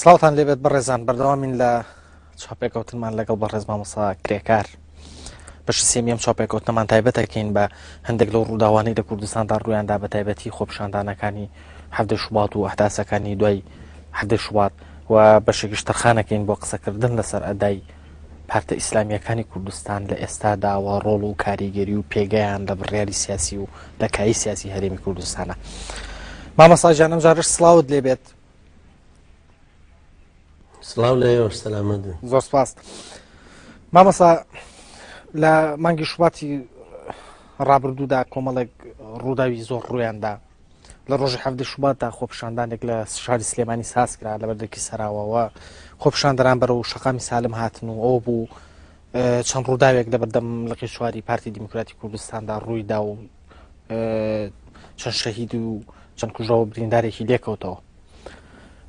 سڵاوتان لێبێت بەڕێزان بەردەوامین لە چاپێکەوتنمان لەگەڵ بەڕێز مامۆسا کرێکار بەشی سێمی ئەم چاپێکەوتنەمان تایبەتەکەین بە هەندێک لەو ڕووداوانەی لە کوردستاندا ڕوویاندا بە تایبەتی خۆپیشاندانەکانی حەفتەی شوبات و ئەحداسەکانی دوای حەفتەی شوبات و بەشێکیش تەرخانەکەین بۆ قسەکردن لەسەر ئەدای پارتە ئیسلامییەکانی کوردستان لە ئێستادا و ڕۆڵ و کاریگەری و پێگەیان لە بڕیاری سیاسی و لە کایی سیاسی هەرێمی کوردستانە. مامۆستا گیان ئەم جارەش سڵاوت لێبێت. سڵاو لە ئێوەش سەلامەت بن. زۆر سپاس. مامۆستا لە مانگی شوباتی ڕابردوودا کۆمەڵێک ڕووداوی زۆر ڕوویاندا لە ڕۆژی حەڤدەی شوباتدا خۆپیشاندانێک لە شاری سلێمانی ساز کرا لە بەردەکی سەراوەوە خۆپیشاندەران بەرەو شەقامی سالم هاتن و ئەوە بوو چەند ڕووداوێک لە بەردەم لقی چواری پارتی دیموکراتی کوردستاندا ڕوویدا و چەند شەهید و چەند کوژەوە بریندارێکی لێکەوتەوە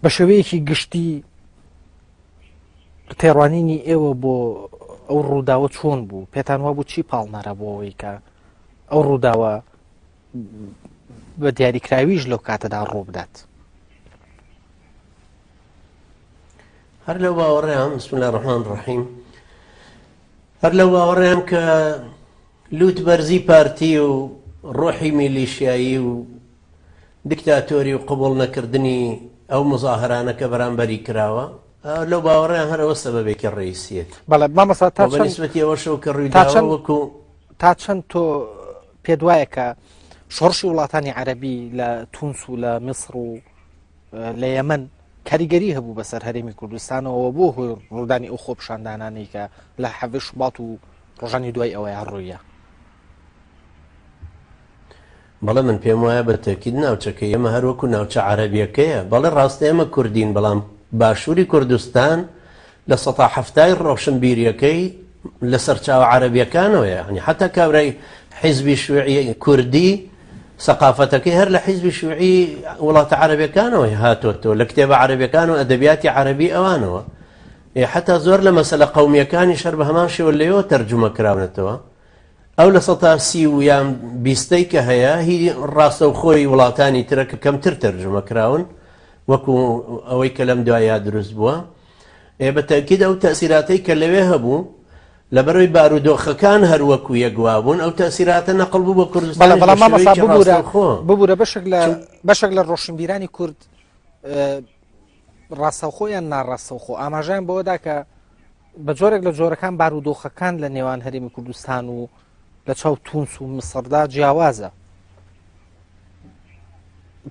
بە شێوەیەکی گشتی تێڕوانینی ئێوە بۆ ئەو ڕووداوە چۆن بوو پێتان وابوو چی پاڵنەرە بۆ ئەوەی کە ئەو ڕووداوە بە دیاریکراویش لەو کاتەدا ڕووبدات. هەر لەو باوەڕێم بسم الله الرحمن الرحیم هەر لەو باوەڕێم کە لوت بەرزی پارتی و ڕۆحی میلیشیایی و دیکتاتۆری و قبوڵ نەکردنی ئەو مزاهرانە کە بەرامبەری کراوە لەو باوەڕیان هەرەوە سەبەبێکی ڕئیسیەت بەڵێ مامۆستا تا چەند نسبەتی ئەوەشەوە کە ڕوویداوە وەکو تا چەند تۆ پێت وایە کە شۆڕشی وڵاتانی عەرەبی لە تونس و لە میسر و لە یەمەن کاریگەری هەبوو بەسەر هەرێمی کوردستانەوە بۆ هۆی ڕوودانی ئەو خۆپیشاندانانەی کە لە حەڤەی شوبات و ڕۆژانی دوای ئەوەیان ڕوویە؟ بەڵێ من پێم وایە بە تەکید ناوچەکەی ئێمە هەر وەکو ناوچە عەرەبیەکەیە بەڵێ ڕاستە ئێمە کوردین بەڵام باشووری کوردستان لە سەتا حەفتای ڕۆشنبیریەکەی لە سەرچاوە عەرەبیەکانەوەیە یانی حتا کابرای حیزبی شوعی کوردی سەقافەتەکەی هەر لە حیزبی شوعی وڵاتە عەرەبیەکانەوە هاتۆتەوە لە کتێبە عەرەبیەکان و ئەدەبیاتی عەرەبی ئەوانەوە حتا زۆر لە مەسەلە قەومیەکانی شەر بە هەمان شێوە لەوێوە تەرجومە کراونەتەوە ئەو 30% و یان بیستەی کە هەیە هی ڕاستەوخۆی وڵاتانی ترە کە کەمتر تەرجومە کراون وەکو ئەوەی کە لەم دوایە دروست بووە ئێ بە تەئکید ئەو تەئسیراتەی کە لەوێ هەبوو لەبەرئەوەی بارودۆخەکان هەر وەکو یەک وابوون ئەو تەئسیراتە نەقڵ بوو بۆ بەڵێ کوردستانیش بەڵام بە مامۆستا شێوەیەکی ببورە ڕاستەوخۆ ببورە بەشێک لە چون بەشێک لە ڕۆشنبیرانی کورد ڕاستەوخۆ یان ناڕاستەوخۆ ئاماژەیان بەوەدا کە بە جۆرێک لە جۆرەکان بارودۆخەکان لە نێوان هەرێمی کوردستان و لە چاو تونس و میسردا جیاوازە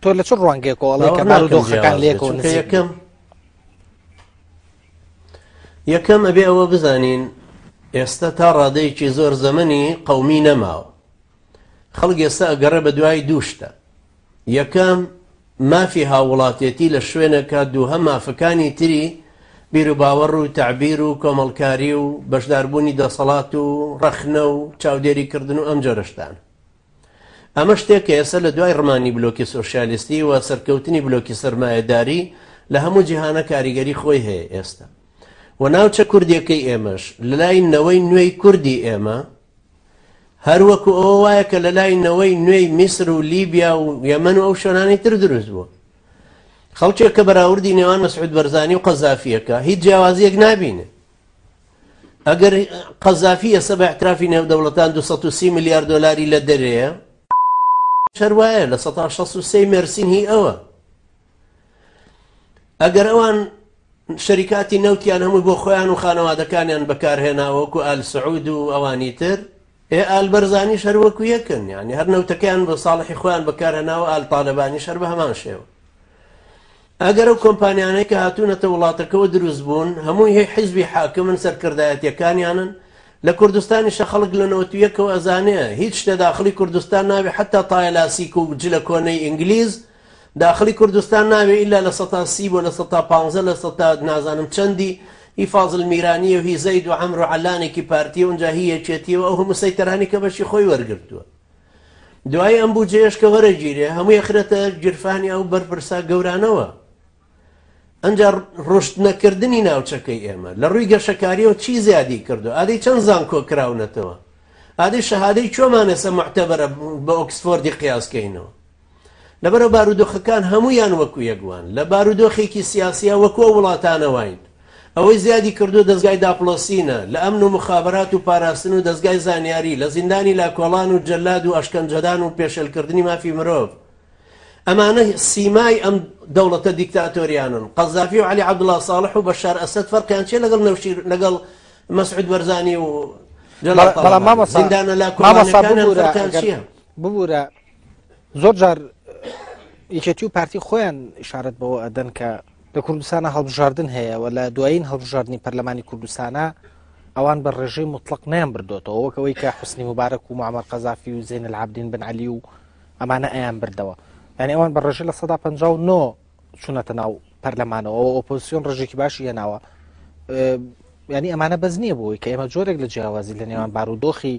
تۆ لە چ ڕوانگەیەکەوە ئەڵێ کە باوەڕ ناکەم بارودۆخەکان جیاواز بێت لێکەوە چونکە نزیک بوون یەکەم یەکەم ئەبێ ئەوە بزانین ئێستا تا ڕادەیەکی زۆر زەمەنی قەومی نەماوە خەڵک ئێستا ئەگەڕێ بە دوای دوو شتە یەکەم مافی هاووڵاتێتی لە شوێنێکا دووهەم مافەکانی تری بیروباوەڕ و تەعبیر و کۆمەڵکاری و بەشداربوونی دەسەڵات و ڕەخنە و چاودێریکردن و ئەم جۆرە شتانە ئەمە شتێکە ئێستا لە دوای ڕمانی بلۆکی سۆسیالیستی و سەرکەوتنی بلۆکی سەرمایەداری لە هەموو جیهانە کاریگەری خۆی هەیە ئێستا و ناوچە کوردیەکەی ئێمەش لەلای نەوەی نوێی کوردی ئێمە هەر وەکو ئەوە وایە کە لەلای نەوەی نوێی میسر و لیبیا و یەمەن و ئەو شوێنانەی تر دروست بووە خەڵکێک کە بەراوردی نێوان مەسعود بەرزانی و قەزافیەکە هیچ جیاوازیەک نابینێ ئەگەر قەزافی ئێستا بە اعترافی نێودەوڵەتان 230 ملیار دۆلاری لە دەرەیە هەر وایە 63% مێرسین هی ئەوە ئەگەر ئەوان شەریکاتی نەوتیان هەمووی بۆ خۆیان و خانەوادەکانیان بەکارهێناوە وەکو ئال سعود و ئەوانی تر ئێ ئال بەرزانیش هەر وەکو یەکن یعنی هەر نەوتەکەیان بۆ ساڵحی خۆیان بەکارهێناوە ئال تاالبانیش هەر بە هەمان شێوە ئەگەر ئەو کۆمپانیانەی کە هاتوونەتە وڵاتەکەوە دروست بوون هەمووی هی حیزبی حاکمن سەرکردایەتیەکانیانن لە کوردستانیشە خەڵک لە نەوەتویەکەوە ئەزانێ هیچ شتێ داخڵی کوردستان نابێ حتا تایەلاسیک و جلە کۆنەی ئینگلیز داخڵی کوردستان نابێ ئیلا 30% بۆ 15% لە سەتا نازانم چەندی هی فازل میرانیە و هی زەید و عەمر و عەلانێکی پارتی و ئینجا هی یەکێتی و ئەو هەموو سەیتەرانی کە بەشی خۆی وەرگرتووە دوای ئەم بودجەیەش کە وەرەگیرێ هەمووی ئەخرێتە گیرفانی ئەو بەرپرسە گەورانەوە. ئەنجا ڕشت نەکردنی ناوچەکەی ئێمە لە ڕووی گەشەکاریەوە چی زیادی کردو ئادەی چەند زانکۆ کراونەتەوە ئادەی شەهادەی کوێمان ئێستا معتەبەرە بە ئۆکسفۆردی قیاس کەینەوە. لەبەرئەوە بارودۆخەکان هەموویان وەکو یەک وان، لە بارودۆخێکی سیاسیا وەکو ئەو وڵاتانە واین. ئەوەی زیادی کردووە دەزگای داپڵۆسینە، لە ئەمن و موخابەرات و پاراستن و دەزگای زانیاری، لە زیندانی لاکۆڵان و جەلاد و ئەشکەنجەدان و پێشێلکردنی مافی مرۆڤ. ئەمانە سیمای ئەم دەوڵەتە دیکتاتۆریانەن. قەزافی و عەلی عەبدوڵا ساڵح و بەشار ئەسەد فەرقیان چیە لەگەڵ نەوشیر لەگەڵ مەسعود بەرزانی و جەلال تاڵەبانی؟ زیندانە لاکۆڵانەکانیان فەرقیان چیە؟ ببورە زۆر جار یەکێتی و پارتی خۆیان ئشارەت بەوە ئەدەن کە لە کوردستانە هەڵبژاردن هەیە و لە دوایین هەڵبژاردنی پەرلەمانی کوردستانە ئەوان بە ڕێژەی مطلق نیان بردوێتەوە وەک ئەوەی کە حوسنی مبارەک و معمەر قەزافی و زین العابدین بن علی و ئەمانە ئەیان بردەوە یعنی ئەوان بە ڕێژە 59% چوونەتە ناو پەرلەمانەوە ئەوە ئۆپۆزیسیۆن ڕێژێکی باشی هێناوە ینی ئەمانە بەس نییە بۆی کە ئێمە جۆرێک لە جیاوازی لە نێوان بارودۆخی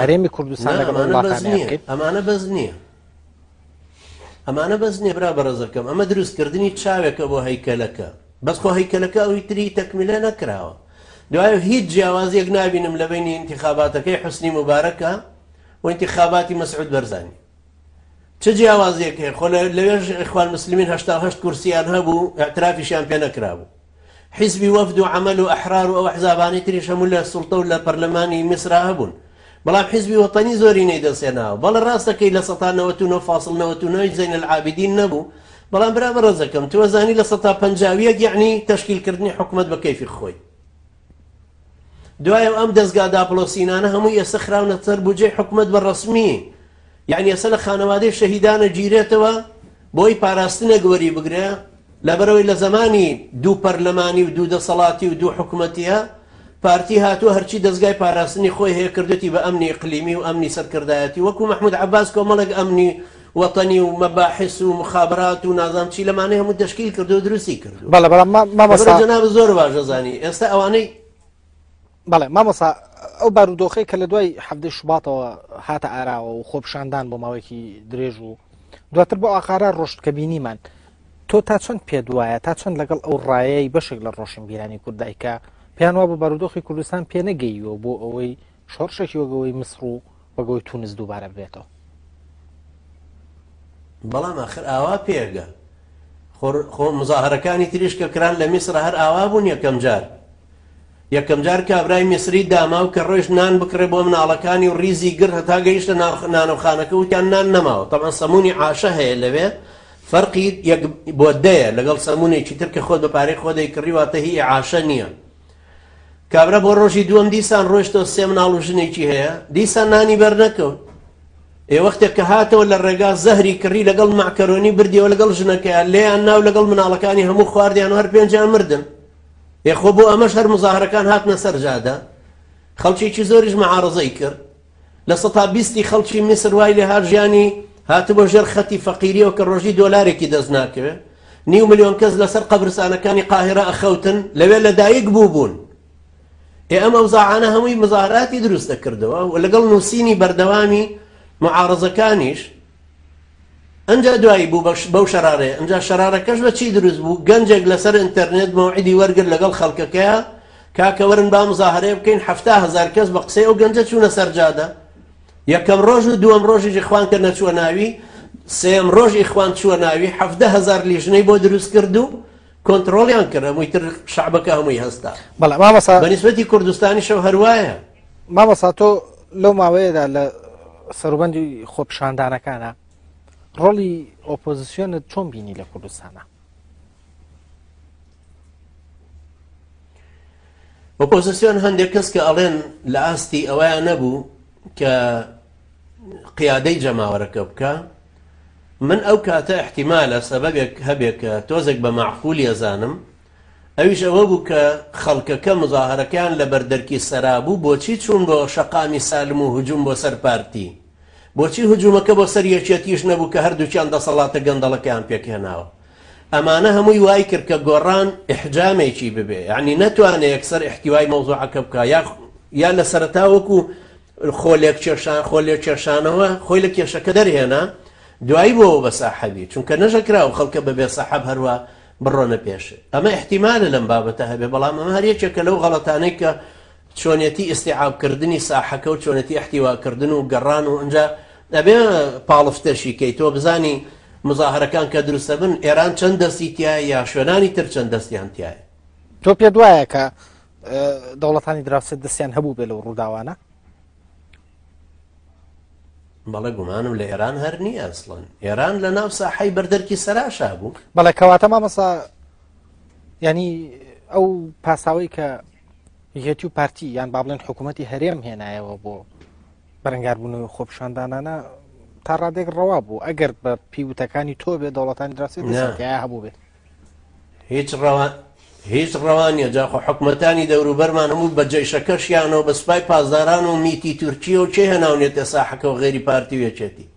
هەرێمی کوردستان لەگەڵ ئەمانە بەس نییە ئەمانە بەس نییە برا بەڕێزەکەم ئەمە دروستکردنی چاوێکە بۆ هەیکەلەکە بەس خۆ هەیکەلەکە ئەوی تری تەکمیلە نەکراوە دوای هیچ جیاوازیەک نابینم لە بینی انتخاباتەکەی حسنی مبارەکە و انتخاباتی مەسعود بەرزانی چ جیاوازیەک هەیە؟ خۆ لەوێش ئیخوان مسلمین 88 کورسیان هەبوو اعترافیشیان پێ نەکرابوو. حیزبی وەفد و عەمەل و ئەحرار و ئەو ئەحزابانەی تریش هەموو لە سوڵتە و لە پەرلەمانی میسرا هەبوون. بەڵام حیزبی وەتەنی زۆرینەی دەستهێناوە. بەڵێ ڕاست دەکەی 99.99% زەین العابدین نەبوو، بەڵام برا بەڕێزەکەم تۆ ئەزانی 51% یەعنی تەشکیلکردنی حکومەت بە کەیفی خۆی. دوایەوە ئەم دەزگا داپڵۆسینانە هەمووی ئێستا خراونە سەر بودجەی حکومەت بە ڕەسمی یعنی ئێستا لە خانەوادەی شەهیدانە گیرێتەوە بۆی پاراستنێک وەری بگرێ لەبەرەوەی لە زمانی دوو پەرلەمانی و دوو دەسەڵاتی و دوو حکومەتیە پارتی هاتووە هەرچی دەزگای پاراستنی خۆی هەیە کردوێتی بە ئەمنی ئیقلیمی و ئەمنی سەرکردایەتی وەکو مەحمود عەباس کۆمەڵێک ئەمنی وەتەنی و مەباحس و مخابرات و نازانم چی لەمانەی هەموو تەشکیل کردو دروستی کردو بەڵێ بەڵام مامۆستا جەنابت زۆر باش دەزانی ئێستا ئەوانەی بەڵێ مامۆسا ئەو بارودۆخەی کە لە دوای حەفتەی شوباتەوە هاتە ئاراوە و خۆپیشاندان بۆ ماوەیەکی درێژ و دواتر بۆ ئاقارە ڕۆشت کە بینیمان تۆ تا چەند پێ دوایە تا چەند لەگەڵ ئەو ڕایەی بەشێک لە ڕۆشنبیرانی کوردای کە پێیان وابوو بارودۆخی کوردستان پێ نەگەیوە بۆ ئەوەی شۆڕشێکی وەگەوەی میسر و وەگەوەی تونس دووبارە ببێتەوە. بەڵام ئاخر ئاوا پێگە خۆ مزاهرەکانی تریش کە کران لە میسر هەر ئاوا بوون یەکەم جار یەکەم جار کابرای میسری داماو کە ڕۆیشت نان بکڕێ بۆ مناڵەکانی و ڕیزی گرت هەتا گەیشتە نانەوخانەکە وتیان نان نەماوە تەبعەن سەمونی عاشە هەیە لەوێ فەرقی یەک بۆ دەیە لەگەڵ سەمونێکی تر کە خۆت بە پارەی خۆ دەیکڕی واتە هی عاشە نییە کابرا بۆ ڕۆژی دووەم دیسان ڕۆیشتەوە سێ مناڵ و ژنێکی هەیە دیسان نانی بەرنەکەوت ئێ وەختێک کە هاتەوە لە ڕێگا زەهری کڕی لەگەڵ مەعکەرۆنی بردیەوە لەگەڵ ژنەکەیان لێیان ناو لەگەڵ مناڵەکانی هەموو خواردیان و هەر پێنجیان مردن ئێ خۆ بۆ ئەمەش هەر مزاهرەکان هاتنە سەر جادە خەڵکێکی زۆریش معارەزەی کرد 20%ی خەڵکی میسر وای لێ هات ژیانی هاتبووە ژێر خەتی فەقیریەوە کە ڕۆژی دۆلارێکی دەست ناکەوێ نیو ملیۆن کەس لەسەر قەبرسانەکانی قاهیرە ئەخەوتن لەوێ لەدایک بوو بوون ئێ ئەم ئەوزاعانە هەمووی مزاهراتی دروست دەکردەوە و لەگەڵ نووسینی بەردەوامی معارەزەکانیش ئەنجا دوایی بوو بەو شەرارەیە ئەنجا شەرارەکەش بە چی دروست بوو گەنجێک لەسەر ئینتەرنێت مەوعیدی وەرگر لەگەڵ خەڵکەکەیا کاکە وەرن با مزاهرەیە بکەین 70 هەزار کەس بە قسەی ئەو گەنجە چوونە سەر جادە یەکەم ڕۆژ و دووەم ڕۆژیش ئیخوان کە نەچووە ناوی سێم ڕۆژ ئیخوان چووە ناوی 17 هەزار لیژنەی بۆ دروست کرد و کۆنتڕۆڵیان کرد هەمووی تر شەعبەکە هەمووی هەستا بەڵێ مامۆستا بە نیسبەتی کوردستانیشەوە هەروایە مامۆستا تۆ لەو ماوەیەدا لە سەروبەندی خۆپیشاندانەکانە ڕۆڵی ئۆپۆزیسیۆنت چۆن بینی لە کوردستانە؟ ئۆپۆزیسیۆن هەندێک کەس کە ئەڵێن لە ئاستی ئەوەیان نەبوو کە قیادەی جەماوەرەکە بکە من ئەو کاتە احتیمالە سەبەبێک هەبێ کە تۆزێک بە مەعقولی ئەزانم ئەویش ئەوە بوو کە خەڵکەکە مزاهەرەکەیان لە بەر دەرکی سەرا بوو بۆچی چوون بۆ شەقامی سالم و هجوم بۆ سەر پارتی بۆچی هجومەکە بۆ سەر یەکێتیش نەبوو کە هەردووکیان دەسەڵاتە گەندەڵەکەیان پێکهێناوە ئەمانە هەمووی وای کرد کە گۆڕان ئیحجامێکی ببێ یعنی نەتوانێ یەکسەر ئیحتیوای مەوزوعەکە بکا یا یا لە سەرەتا وەکو خۆ لێککێشان خۆ لێکێشانەوە خۆی لە کێشەکە دەرهێنا دوایی بۆەوە بە ساحەبی چونکە نەژەکرا و خەڵکە بەبێ سەحەب هەروە بڕۆنە پێش ئەمە احتیمالە لەم بابەتە هەبێ بەڵام ئەمە هەر یەکێکە لەو غەڵەتانەی کە چۆنێتی ئیستیعابکردنی ساحەکە و چۆنێتی احتیواکردن و گەڕان و ئەجا ئەبێ پاڵفتەشی کەی تۆ بزانی. مزاهەرەکان کە دروستە بن ئێران چەند دەستی تایە یا شوێنانی تر چەند دەستیان تایە. تۆ پێت وایە کە دەوڵەتانی دراوسێ دەستیان هەبوو بێ لەو ڕووداوانە؟ بەڵێ گومانم لە ئێران هەر نییە ئەسڵەن ئێران لە ناو ساحەی بەردەرکی سەراشا بوو. بەڵێ کەواتە مامۆستا ینی ئەو پاساوەی کە یەکێتی و پارتی یان با بڵێن حکوومەتی هەرێم هێنایەوە بۆ بەرەنگاربوونەوەی خۆپیشاندانانە تا ڕادێک ڕەوا بوو ئەگەر بە پیوتەکانی تۆ بێ دەوڵەتانی دراوسێ دەستیان هەبوو بێت. هیچ ڕەوا هیچ ڕەوا نییە جا خۆ حکومەتانی دەوروبەرمان هەموو بە جەیشەکەشیانەوە بە سوپای پاسداران و میتی تورکیەوە کێ هێناونێتە ساحەکەوە غەیری پارتی و یەکێتی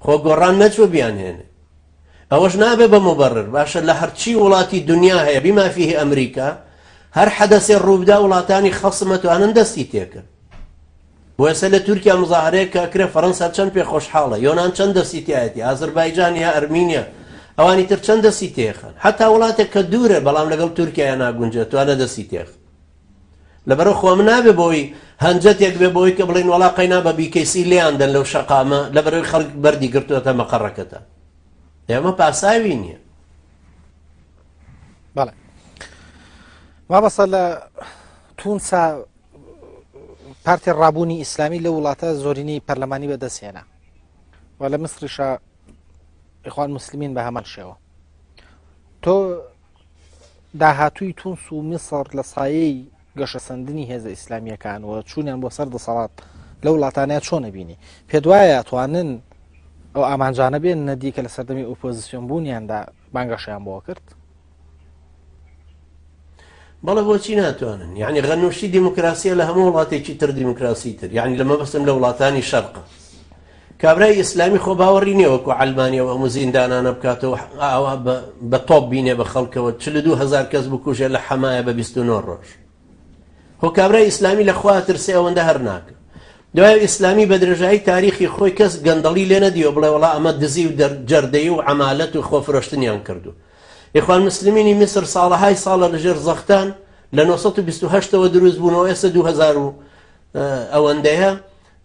خۆ گۆڕان نەچوە بیانهێنێ ئەوەش نابێ بە مبرر باشە لە هەرچی وڵاتی دنیا هەیە بیما فیه ئەمریکا هەر حەدەسێ ڕووبدا وڵاتانی خەسم ئەتوانن دەستی تێکەن بۆ ئێستا لە تورکیا مزاهرەیەک کە ئەکرێ فەرەنسا چەند پێ خۆشحاڵە یۆنان چەند دەستی تایەتی ئازربایجان یا ئەرمینیا ئەوانی تر چەند دەستی تێخەن حتا وڵاتێک کە دوورە بەڵام لەگەڵ تورکیا ناگونجێت توانە دەستی تێخ لەبەرئەوە خۆ ئەمە نابێ بۆی هەنجەتێک بێ بۆی کە بڵێن وەڵا قەینا بە بیکەیسی لێیان دەن لەو شەقامە لەبەرئەوەی خەڵک بەردی گرتووەتە مەقەڕەکەتان ئێمە پاساوی نییە. بەڵێ مامۆستا لە تونسا پارتی ڕابوونی ئیسلامی لە وڵاتە زۆرینەی پەرلەمانی بەدەستهێنا و لە مسریشە ئیخوان مسلمین بە هەمان شێوە تۆ داهاتووی تونس و میسڕ لە سایەی گەشەسەندنی هێزە ئیسلامییەکان و چوونیان بۆ سەر دەسەڵات لەو وڵاتانە چۆن ئەبینی؟ پێت وایە ئەتوانن ئەو ئامانجانە بێننە دی کە لە سەردەمی ئۆپۆزیسیۆن بوونیاندا بانگەشەیان بۆ کرد؟ بەڵێ بۆچی ناتوانن یعنی غەنوشی دیموکراسیە لە هەموو وڵاتێکی تر دیموکراسی تر یعنی لە مەبەستم لە وڵاتانی شەرقە کابرای ئیسلامی خۆ باوەڕی نیە وەکو عەلمانیە و هەموو زیندانانە بکاتەوە ئاوا بە تۆپ بینێ بە خەڵکەوە 42 هەزار کەس بکوژێ لە حەمایە بە 29 ڕۆژ خۆ کابرای ئیسلامی لە خوا ترسێ ئەوەندە هەر ناکە دوای ئیسلامی بە درێژایی تاریخی خۆی کەس گەندەڵی لێ نەدیوە بڵێ وڵا ئەمە دزی و جەردەی و عەمالەت و خۆفرۆشتنیان کردو ئیخوان مسلمینی میسر ساڵەهای ساڵە لەژێر زەختان لە 928ەوە دروست بوونەوە ئێستا 2000 و ئەوەندەیە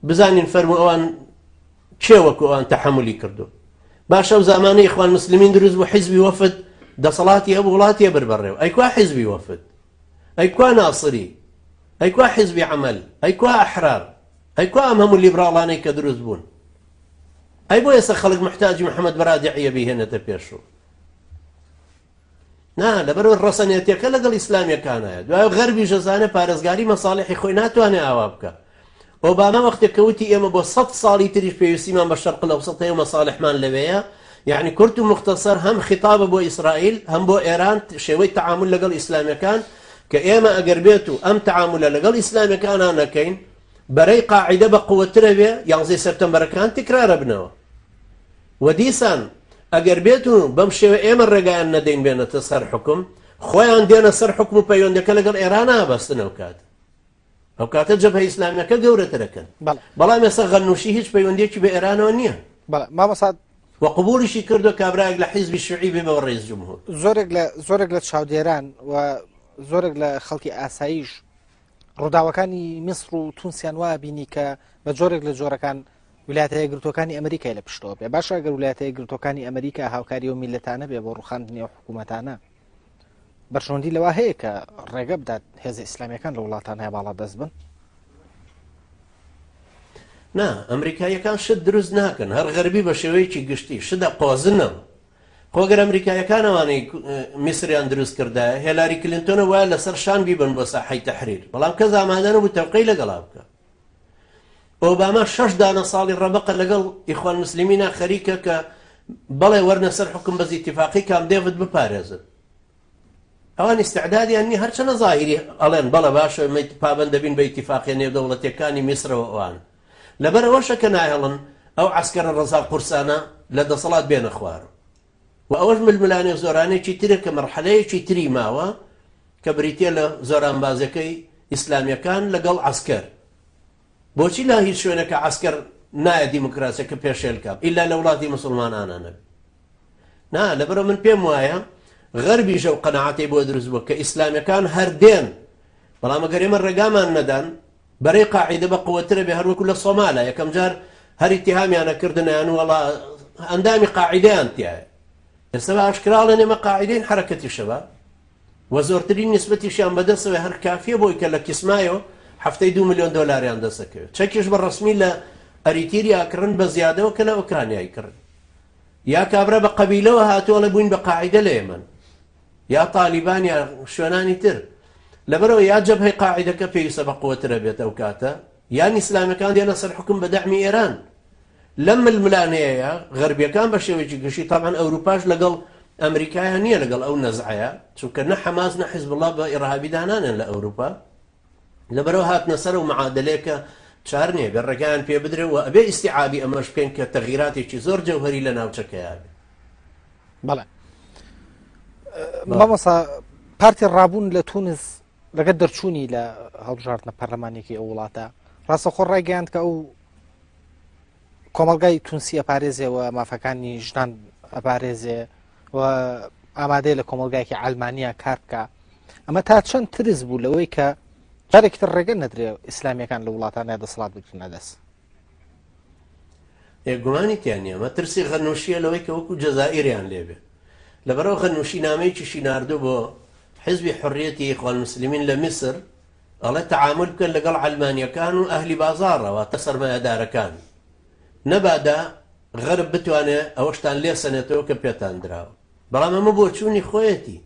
بزانین فەرموو ئەوان کێ وەکو ئەوان تەحەمولی کردو باشە ئەو زامانەی ئیخوان مسلمین دروست بوو حیزبی وەفد دەسەڵاتی هەبوو وڵاتی بر بەڕێو ئەی کوا حیزبی وەفد ئەی کوا ناسری ئەی کوا حیزبی عەمەل ئەی کوا ئەحرار ئەی کوا ئەم هەموو لیبراڵانەی کە دروست بوون ئەی بۆ ئێستا خەڵک محتاجی محەممەد بەرادعیە بیهێنێتە پێشوو نا لەبەرئەوەی ڕەسەنێتیەکە لەگەڵ ئیسلامیەکانایە دوای غەربیش ئەزانێ پارێزگاری مەساڵحی خۆی ناتوانێ ئاوا بکا ئۆباما وەختێک کە وتی ئێمە بۆ سەد ساڵی تریش پێویستیمان بە شەرق الاوسط هەیە و مەساڵحمان لەوێیە یعنی کورت و مختصر هەم خیتابە بۆ ئیسرائیل هەم بۆ ئێران شێوەی تعامل لەگەڵ ئیسلامیەکان کە ئێمە ئەگەر بێت و ئەم تعاملە لەگەڵ ئیسلامیەکانە نەکەین بەرەی قاعدە بە قوترە بێ یانزەی سەپتەمبەرەکان تکرارە بنەوە وە دیسان ئەگەر بێت و بەم شێوە ئێمە ڕێگایان نەدەین بێنەتە سەر حوکم، خۆیان دێنە سەر حوکم و پەیوەندەکە لەگەڵ ئێرانا ئەبەستن ئەو کاتە. ئەو کاتە جەبهە ئیسلامیەکە گەورەترەکەن. بەڵێ. بەڵام ئێستا غەنوشی هیچ پەیوەندیەکی بە ئێرانەوە نییە. بەڵێ مامۆستا. وە قبوڵیشی کردوە کابرایەک لە حیزبی شیوعی بێ بە ڕئیس جمهور. زۆرێک لە زۆرێک لە چاودێران و زۆرێک لە خەڵکی ئاساییش ڕووداوەکانی میسر و تونسیان وا بینی کە بە جۆرێک لە جۆرەکان ویلایەتە یەکگرتووەکانی ئەمریکای لە پشتەوە بێ باشە ئەگەر ویلایەتە یەکگرتووەکانی ئەمریکا هاوکاری ئەو میللەتانە بێ بۆ ڕوخاندنی ئەو حکوومەتانە بەرژەوەندی لەوە هەیە کە ڕێگە بدات هێزە ئیسلامیەکان لە وڵاتان هەیە باڵا دەست بن نا ئەمریکاییەکان شت دروست ناکەن هەر غەربی بە شێوەیەکی گشتی شتە قۆزنەوە خۆگەر ئەمریکایەکان ئەوانەی میسریان دروست کردایە هێلاری کلینتۆنە وایە لەسەر شان بیبن بۆ ساحەی تەحریر بەڵام کەس ئامادە نەبوو تەوقەی لەگەڵا بکە ئۆباما شەش دانە ساڵی ڕەبەقە لەگەڵ ئیخوان مسلمینا خەریکە کە بەڵێ وەرنە سەر حکوم بەس ئیتیفاقی کام دێڤد بپارێزن ئەوان ئیستعدادیان نیە هەرچەنە زاهیری ئەڵێن بەڵێ باشە ئێمە پابەند دەبین بە ئیتیفاقیە نێودەوڵەتیەکانی میسرەوە ئەوان لەبەر ئەوەشە کە ناهێڵن ئەو عەسکەرە ڕەزا قورسانە لە دەسەڵات بێنە خوارەوە و ئەوەش ململانێ و زۆرانێکی ترە کە مەرحەلەیەکی تری ماوە کە بریتیە لە زۆرانبازەکەی ئیسلامیەکان لەگەڵ عەسکەر بۆچی لە هیچ شوێنەکە عەسکەر نایە دیموکراسیەکە پێشێل کا ئیلا لە وڵاتی مسلمانانە نەبێ نا لەبەرئەوە من پێم وایە غەربیش ئەو قەناعەتەی بۆ دروست بووە کە ئیسلامیەکان هەر دێن بەڵام ئەگەر ئێمە ڕێگامان نەدان بەرەی قاعیدە بە قوترە بێ هەروەکو لە سۆمالە یەکەم جار هەر ئیتیهامیانە کردنیان وەڵا ئەندامی قاعیدەیان تیایە. ئێستا بە ئاشکرا ئەڵێن ئێمە قاعیدەین حەرەکەتی شەباب و زۆرترین نیسبەتیشیان بەدەستەوەی هەر کافیە بۆی کە لە کیسمایۆ هەفتەی دو ملیۆن دۆلاریان دەست دەکەوێت. چەکیش بە ڕەسمی لە ئەریتیریا کڕن بە زیادەوە کە لە ئۆکرانیای کڕن. یا کابرا بە قەبیلەوە هاتووە ئەڵێ بووین بە قاعیدە لە یەمەن یا تالیبان یا شوێنانی تر. لەبەرئەوە یا جەبهەی قاعیدەکە پێویستە بە قوەترە بێت ئەو کاتە یان ئیسلامیەکان دێنە سەر حوکم بە دەعمی ئێران. لەم ململانێیە غەربیەکان بە شێوەیەکی گشتی تەبعەن ئەوروپاش لەگەڵ ئەمریکایە نییە لەگەڵ ئەو نەزعەیە چونکە نە حەماس نە حیزبوڵا بە ئیڕهابی دانانێن لە ئەوروپا لەبەرەوە هاتنە سەر و معادلەیەکە چار نییە بێ ڕێگایان پێ بدرێ و ئەبێ ئیستیعابی ئەمەش بکەین کە تەغیراتێکی زۆر جەوهەری لە ناوچەکەیا بێ. بەڵێ مامۆسا پارتی ڕابوون لە تونس لەگەر دەرچوونی لە هەڵبژاردنە پەرلەمانیەکەی ئەو وڵاتە ڕاستەخۆ ڕایگەیاند کە ئەو کۆمەلگای تونسی ئەپارێزێ و مافەکانی ژنان ئەپارێزێ و ئامادەیە لە کۆمەلگایکی ئەلمانیا کار بکە ئەمە تا چەند ترس بوو لەوەی کە جارێکی تر ڕێگە نەدرێ ئیسلامیەکان لە وڵاتانە دەسەڵات بگرنە دەست. ئێ گومانی تیا نییە ئەمە ترسی غەنوشییە لەوەی کە وەکو جەزائیریان لێ بێ. لەبەرئەوە غەنوشی نامەیەکیشی ناردوو بۆ حیزبی حوڕیەتی ئیخوان موسلمین لە میسر ئەڵێ تەعامول بکەن لەگەڵ عەلمانیەکان و ئەهلی بازاڕە واتە سەرمایەدارەکان نەبادا غەرب بتوانێ ئەوەشتان لێ سەنێتەوە کە پێتان دراوە. بەڵام ئەمە بۆچوونی خۆیەتی.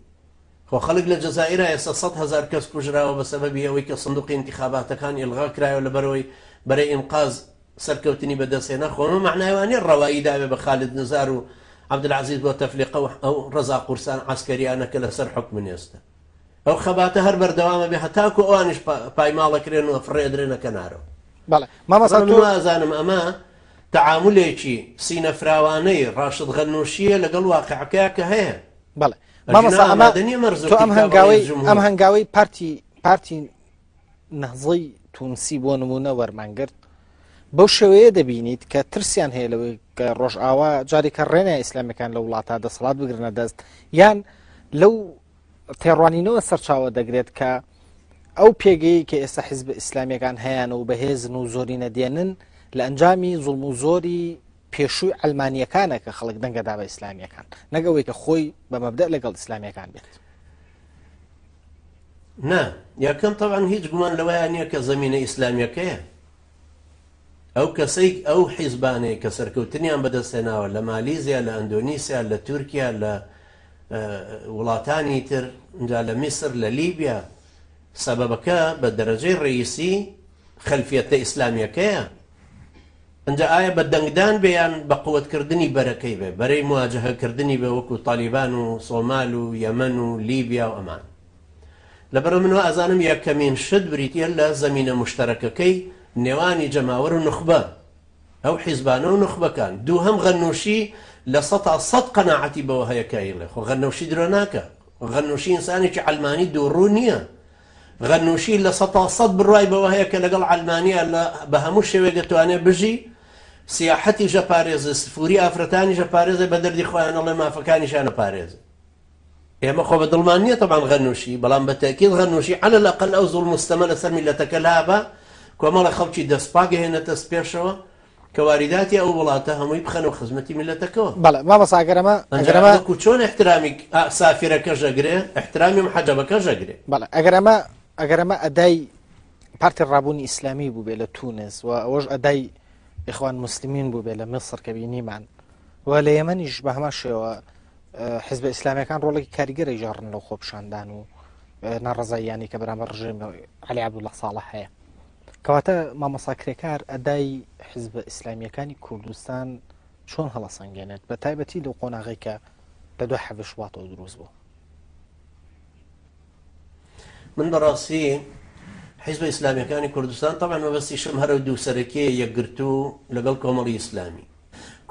خۆ خەڵک لە جەزائیرا ئێستا 100,000 کەس کوژراوە بە سەبەبی ئەوەی کە سندوقی ئینتیخاباتەکان ئیلغا کرایەوە لەبەرئەوەی بەرەی ئینقاز سەرکەوتنی بەدەست هێنا، خۆ ئەمە مەعنای وا نیە ڕەوایی دابێ بە خالد نزار و عەبدولعەزیز بۆتەفلیقە و ئەو ڕەزا قورسان عەسکەریانە کە لەسەر حوکمن ئێستا. ئەو خەباتە هەر بەردەوامە بێ هەتاکو ئەوانیش پایماڵەکرێن و فڕێدرێنە کەنارەوە. بەڵێ مامۆستا تۆ وازانم ئەمە تەعامولێکی سینەفراوانەی ڕاشد غەنوشییە لەگەڵ واقعەکەیا کە هەیە. بەڵێ مامۆستا ئەمە تۆ ئەم هەنگاوەی ئەم هەنگاوەی پارتی پارتی نەهزەی تونسی بۆ نمونە وەرمانگرت بەو شێوەیە دەبینیت کە ترسیان هەیە لەوەی کە ڕۆژئاوا جارێکە ڕێنە ئیسلامیەکان لە وڵاتە دەسەڵات بگرنە دەست یان لەو تێڕوانینەوە سەرچاوە دەگرێت کە ئەو پێگەی کە ئێستا حیزب ئیسلامیەکان هەیان و بەهێزن و زۆری نەدێنن لە ئەنجامی زوڵم و زۆری پێشووی ئەلمانیەکانە کە خەڵک دەنگەدا بە ئیسلامیەکان نەگەوەی کە خۆی بە مەبدە لەگەڵ ئیسلامیەکان بێت. نا یەکەم تەبعەن هیچ گومان لەوەیا نییە کە زەمینە ئیسلامیەکەیە ئەو کەسەی ئەو حیزبانەی کە سەرکەوتنیان بەدەستهێناوە لە مالیزیا لە ئەندۆنیسیا لە تورکیا لە وڵاتانی تر جا لە میسر لە لیبیا سەبەبەکە بە دەرەجەی ڕئیسی خەلفیەتە ئیسلامیەکەیە ئنجا ئایا بە دەنگدان بێ یان بە قوتکردنی بەرەکەی بێ بەرەی مواجهەکردنی بێ وەکو تالیبان و سۆمال و یەمەن و لیبیا و ئەمان لەبەرئەوە من وا ئەزانم یەکەمین شت بریتیە لە زەمینە موشتەرەکەکەی نێوانی جەماوەر و نوخبە، ئەو حیزبانە و نوخبەکان. دووهەم غەنوشی 100% قەناعەتی بەوە هەیە کە ئەیڵێ. خۆ غەنوشی درۆ ناکا. غەنوشی ئینسانێکی عەلمانی دووڕوو نییە. غەنوشی 100% بڕوای بەوە هەیە کە لەگەڵ عەلمانییە لە بە هەموو شێوەیەک دەتوانێ بژی، سیاحەتیش ئەپارێزێ، سفوری ئافرەتانیش ئەپارێزێ، بە دەردی خۆیان ئەڵێ مافەکانیشیان ئەپارێزێ. ئێمە خۆ بە دڵمان نییە تەبعەن غەنوشی، بەڵام بە تەئکید غەنوشی عەلە الئەقەل ئەو زوڵم و ستەمە لەسەر میللەتەکە لابا، کۆمەڵێ خەڵکی دەستپاک ئەهێنێتە پێشەوە کە واریداتی ئەو وڵاتە هەمووی بخەنەوە خزمەتی میللەتەکەوە. بەڵێ مامۆستا ئەگەر ئەمە ئەنجا ئەگەر ئەمە وەکو چۆن ئیحترامی سافرەکەش ئەگرێ، ئیحترامی محەجەبەکەش ئەگرێ. بەڵێ ئەگەر ئەمە ئەگەر ئەمە ئەدای پارتی ڕابوونی ئیسلامی بووبێ لە تونس و ئەوەش ئەدای ئیخوان موسلمین بووبێ لە میسر کە بینیمان و لە یەمەنیش بە هەمان شێوە حزبە ئیسلامیەکان ڕۆڵێکی کاریگەر ئەیگێڕن لەو خۆپیشاندان و ناڕەزاییانەی کە بەرامبەر ڕژێمی عەلی عەبدوڵڵا ساڵح هەیە. کەواتە مامۆستا کرێکار ئەدای حزبە ئیسلامیەکانی کوردستان چۆن هەڵەسەنگێنێت بە تایبەتی لەو قۆناغی کە لە دوای حەڤ شوباتەوە دروست بوو؟ من بەڕاستی حیزبە ئیسلامیەکانی کوردستان تەبعەن مەبەستیشم هەرە دوو سەرەکیە یەکگرتوو لەگەڵ کۆمەڵی ئیسلامی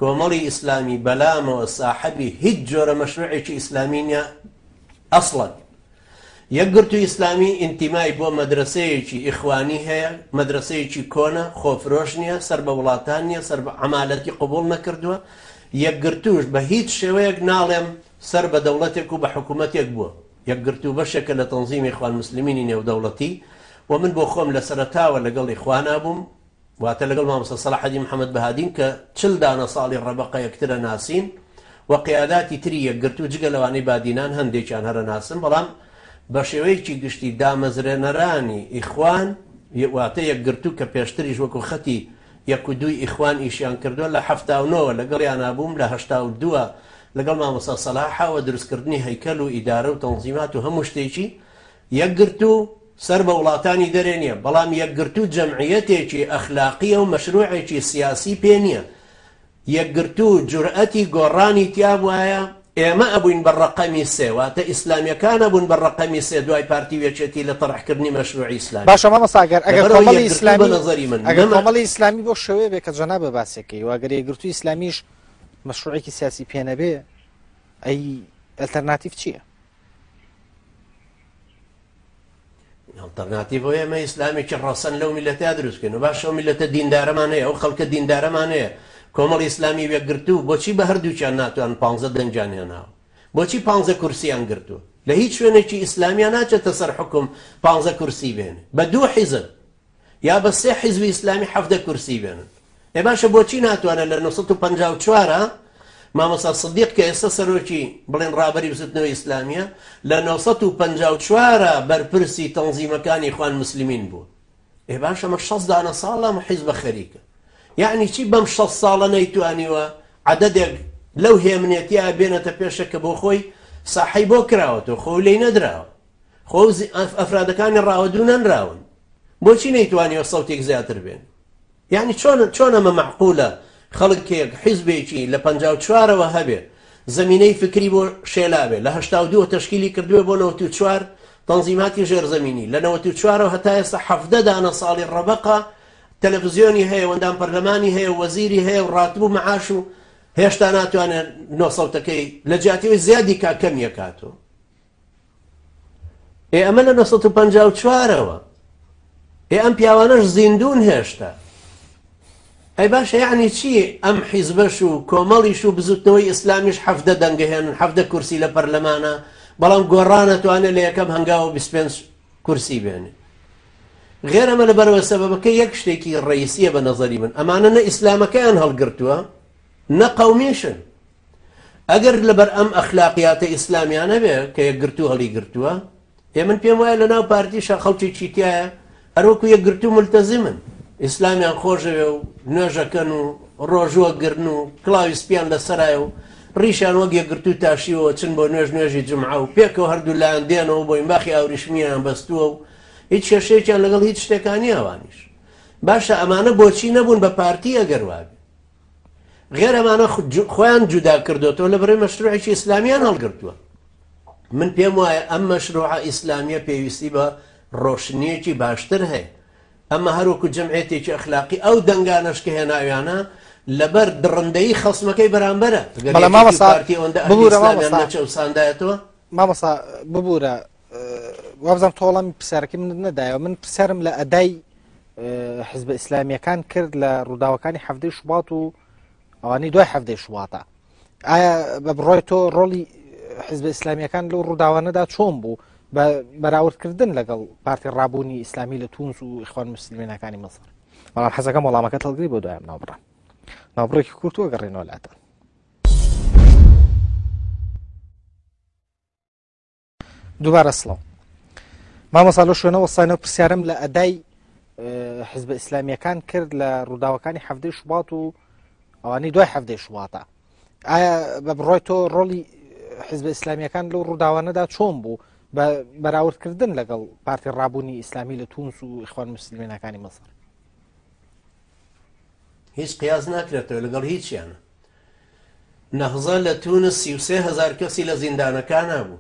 کۆمەڵی ئیسلامی بەلامەوە ساحەبی هیچ جۆرە مەشروعێکی ئیسلامی نیە ئەسڵەن. یەکگرتووی ئیسلامی ئینتیمای بۆ مەدرەسەیەکی ئیخوانی هەیە، مەدرەسەیەکی کۆنە، خۆفرۆش نیە، سەر بە وڵاتان نیە، سەر بە عەمالەتی قبوڵ نەکردووە. یەکگرتووش بە هیچ شێوەیەک ناڵێم سەر بە دەوڵەتێک و بە حکومەتێک بووە. یەکگرتوو بەشێکە لە تەنزیمی ئیخوان موسلمینی نێودەوڵەتی و من بۆ خۆم لە سەرەتاوە لەگەڵ ئیخوانا بووم. واتە لەگەڵ مامۆستا سەلاحەدین محەمەد بەهادین کە چل دانە ساڵی ڕەبەقە یەکترە ناسین و قیاداتی تری یەکگرتوو جگە لەوانەی بادینان هەندێکیان هەرە ناسن بەڵام بە شێوەیەکی گشتی دامەزرێنەرانی ئیخوان واتە یەکگرتوو کە پێشتریش وەکو خەتی یەک و دووی ئیخوان ئیشیان کردووە لە 79 وە لەگەڵیانا بووم لە 82 لەگەڵ مامۆستا سەلاحە وە دروستکردنی هەیکەل و ئیدارە و تەنزیمات و هەموو شتێکی یەکگرتوو سەر بە وڵاتانی دەرێ نیە، بەڵام یەکگرتوو جەمعیەتێکی ئەخلاقیە و مەشروعێکی سیاسی پێ نیە. یەکگرتوو جورئەتی گۆڕانی تیا بوایە، ئێمە ئەبووین بە ڕەقەمی سێ، واتە ئیسلامیەکان ئەبوون بە ڕەقەمی سێ دوای پارتی و یەکێتی لە تەرحکردنی مەشروعی ئیسلامی. باشە مامۆستا ئەگەر ئەگەر لەبەرئەوەی کۆمەڵی یەکگرتوو بە ئیسلامی نەزەری من ئەگەر نەما. کۆمەڵی ئیسلامی بەو شێوەیە بێ کە جەنابت باسێکەی و ئەگەر یەکگرتووی ئیسلامیش مەشروعێکی سیاسی پێ نەبێ ئەی ئەلتەرناتیڤ چییە؟ ئەڵتەرناتیڤ ئەوەیە ئێمە ئیسلامێکی ڕەسەن لەو میلەتە دروست بکەین و باشە ئەو میلەتە دیندارەمان هەیە ئەو خەڵکە دیندارەمان هەیە کۆمەڵی ئیسلامی وێکگرتوو بۆچی بە هەردووکیان ناتوان پانزە دەنگیان هێناوە بۆچی پانزە کورسیان گرتووە لە هیچ شوێنێکی ئیسلامیان ناچێتە سەر حکوم پانزە کورسی بێنێ بە دوو حیزب یا بە سێ حیزبی ئیسلامی 17 کورسی بێنن. ئێ باشە بۆچی ناتوانێت لە 954 ا مامۆستا سدیق کە ئێستا سەرۆکی بڵێن ڕابەری بزوتنەوەی ئیسلامیە لە 954 ا بەرپرسی تەنزیمەکانی ئیخوان موسلمین بووە. ئێ باشە ئەمە 60 دانە ساڵە ئەم حیزبە خەریکە. یەعنی چی بەم 60 ساڵە نەیتوانیوە عەدەدێک لەو هێمنێتیە بێنێتە پێشە کە بۆ خۆی ساحەی بۆ کراوەتەوە خۆ لێی نەدراوە. خۆ ئەفرادەکانی ڕاوەدوو نەنراون بۆچی نەیتوانیوە سەوتێک زیاتر بێن یعنی چۆن چۆن ئەمە مەعقولە خەڵکێک حیزبێکی لە 54ەوە هەبێ زمینەی فکری بۆ شێلابێ لە 82 تەشکیلی کردوێ بۆ 94 تەنزیماتی ژێرزەمینی لە 94ەوە هەتا ئێستا حەفدە دانە ساڵی ڕەبەقە تەلەڤزیۆنی هەیە وەندام پەرلەمانی هەیە وەزیری هەیە و ڕاتب و معاش و هێشتا ناتوانێت نۆ سەوتەکەی لە جیاتیەوەی زیادی کا کەمیەکاتەوە ئێ ئەمە لە 954 ەوە ئێ ئەم پیاوانەش زیندون هێشتا ئەی باشە یعنی چی ئەم حیزبەش و کۆمەڵیش و بزوتنەوەی ئیسلامیش حەفدە دەنگەهێنن حەفدە کورسی لە پەرلەمانە بەڵام گۆڕانە توانێت لە یەکەم هەنگاوە 25 کورسی بێنێ غێر ئەمە لەبەرەوە سەبەبەکە یەک شتێکی ڕئیسیە بە نظری من ئەمانە نە ئیسلامەکەیان هەڵگرتووە نە قەومیشن ئەگەر لەبەر ئەم ئەخلاقیاتە ئیسلامیانە بێ کە یەکگرتوو هەڵیگرتووە، ئێ من پێم وایە لەناو پارتیشا خەڵکێکی تیایە هەر وەکو یەکگرتوو مولتەزیمن، ئیسلامیان خۆشەوێ و نوێژەکەن و ڕۆژوو ئەگرن و کڵاوی سپیان لەسەرایە و ڕیشیان وەک یەکگرتوو تاشیوە چن بۆ نوێژ نوێژی جومعە و پێکەوە هەردوو لایان دێنەوە و بۆینباخی ئاوریشمییان بەستووە و هیچ کێشەیەکیان لەگەڵ هیچ شتێکا نییە ئەوانیش. باشە ئەمانە بۆچی نەبوون بە پارتی ئەگەر وابێ؟ غێر ئەمانە خۆیان جودا کردوتەوە لە بەرەی مەشروعێکی ئیسلامیان هەڵگرتووە من پێم وایە ئەم مەشروعە ئیسلامیە پێویستی بە ڕۆشنیەکی باشتر هەیە ئەمە هەروەکو جمعێتێکی ئەخلاقی ئەو دەنگانەش کە هێناویانە لەبەر دڕندەیی خەسمەکەی بەرامبەرە بەڵام مامۆستا پارتی ئەوەندە ببورە مامۆستا نەچەوساندایەتەوە مامۆستا ببورە وابزانم تۆ وەڵامی پرسیارەکەی منت نەدایەوە من پرسیارم لە ئەدای حزبە ئیسلامیەکان کرد لە ڕووداوەکانی حەفتەی شوبات و ئەوانەی دوای حەفتەی شوباتە ئایا بە بڕای تۆ ڕۆڵی حزبە ئیسلامیەکان لەو ڕووداوانەدا چۆن بوو بە بەراوردکردن لەگەڵ پارتی ڕابوونی ئیسلامی لە تونس و ئیخوان موسلمینەکانی میسر بەڵام حەزەکەم وەڵامەکەت هەڵگری بۆ دوای ناوبڕە ناوبڕێکی کورت و گەڕێنەوە لاتان. دووبارە سڵاو مامۆستا لەو شوێنە وەستانەوە پرسیارم لە ئەدای حزبە ئیسلامیەکان کرد لە ڕووداوەکانی حەفتەی شوبات و ئەوانەی دوای حەفتەی شوباتە ئایا بە بڕای تۆ ڕۆڵی حزبە ئیسلامیەکان لەو ڕووداوانەدا چۆن بوو بە بەراوردکردن لەگەڵ پارتی ڕابوونی ئیسلامی لە تونس و ئیخوان موسلمینەکانی میسر هیچ قیاس ناکرێتەوە لەگەڵ هیچیان نەهزە لە تونس 33 هەزار کەسی لە زیندانەکانا بوو.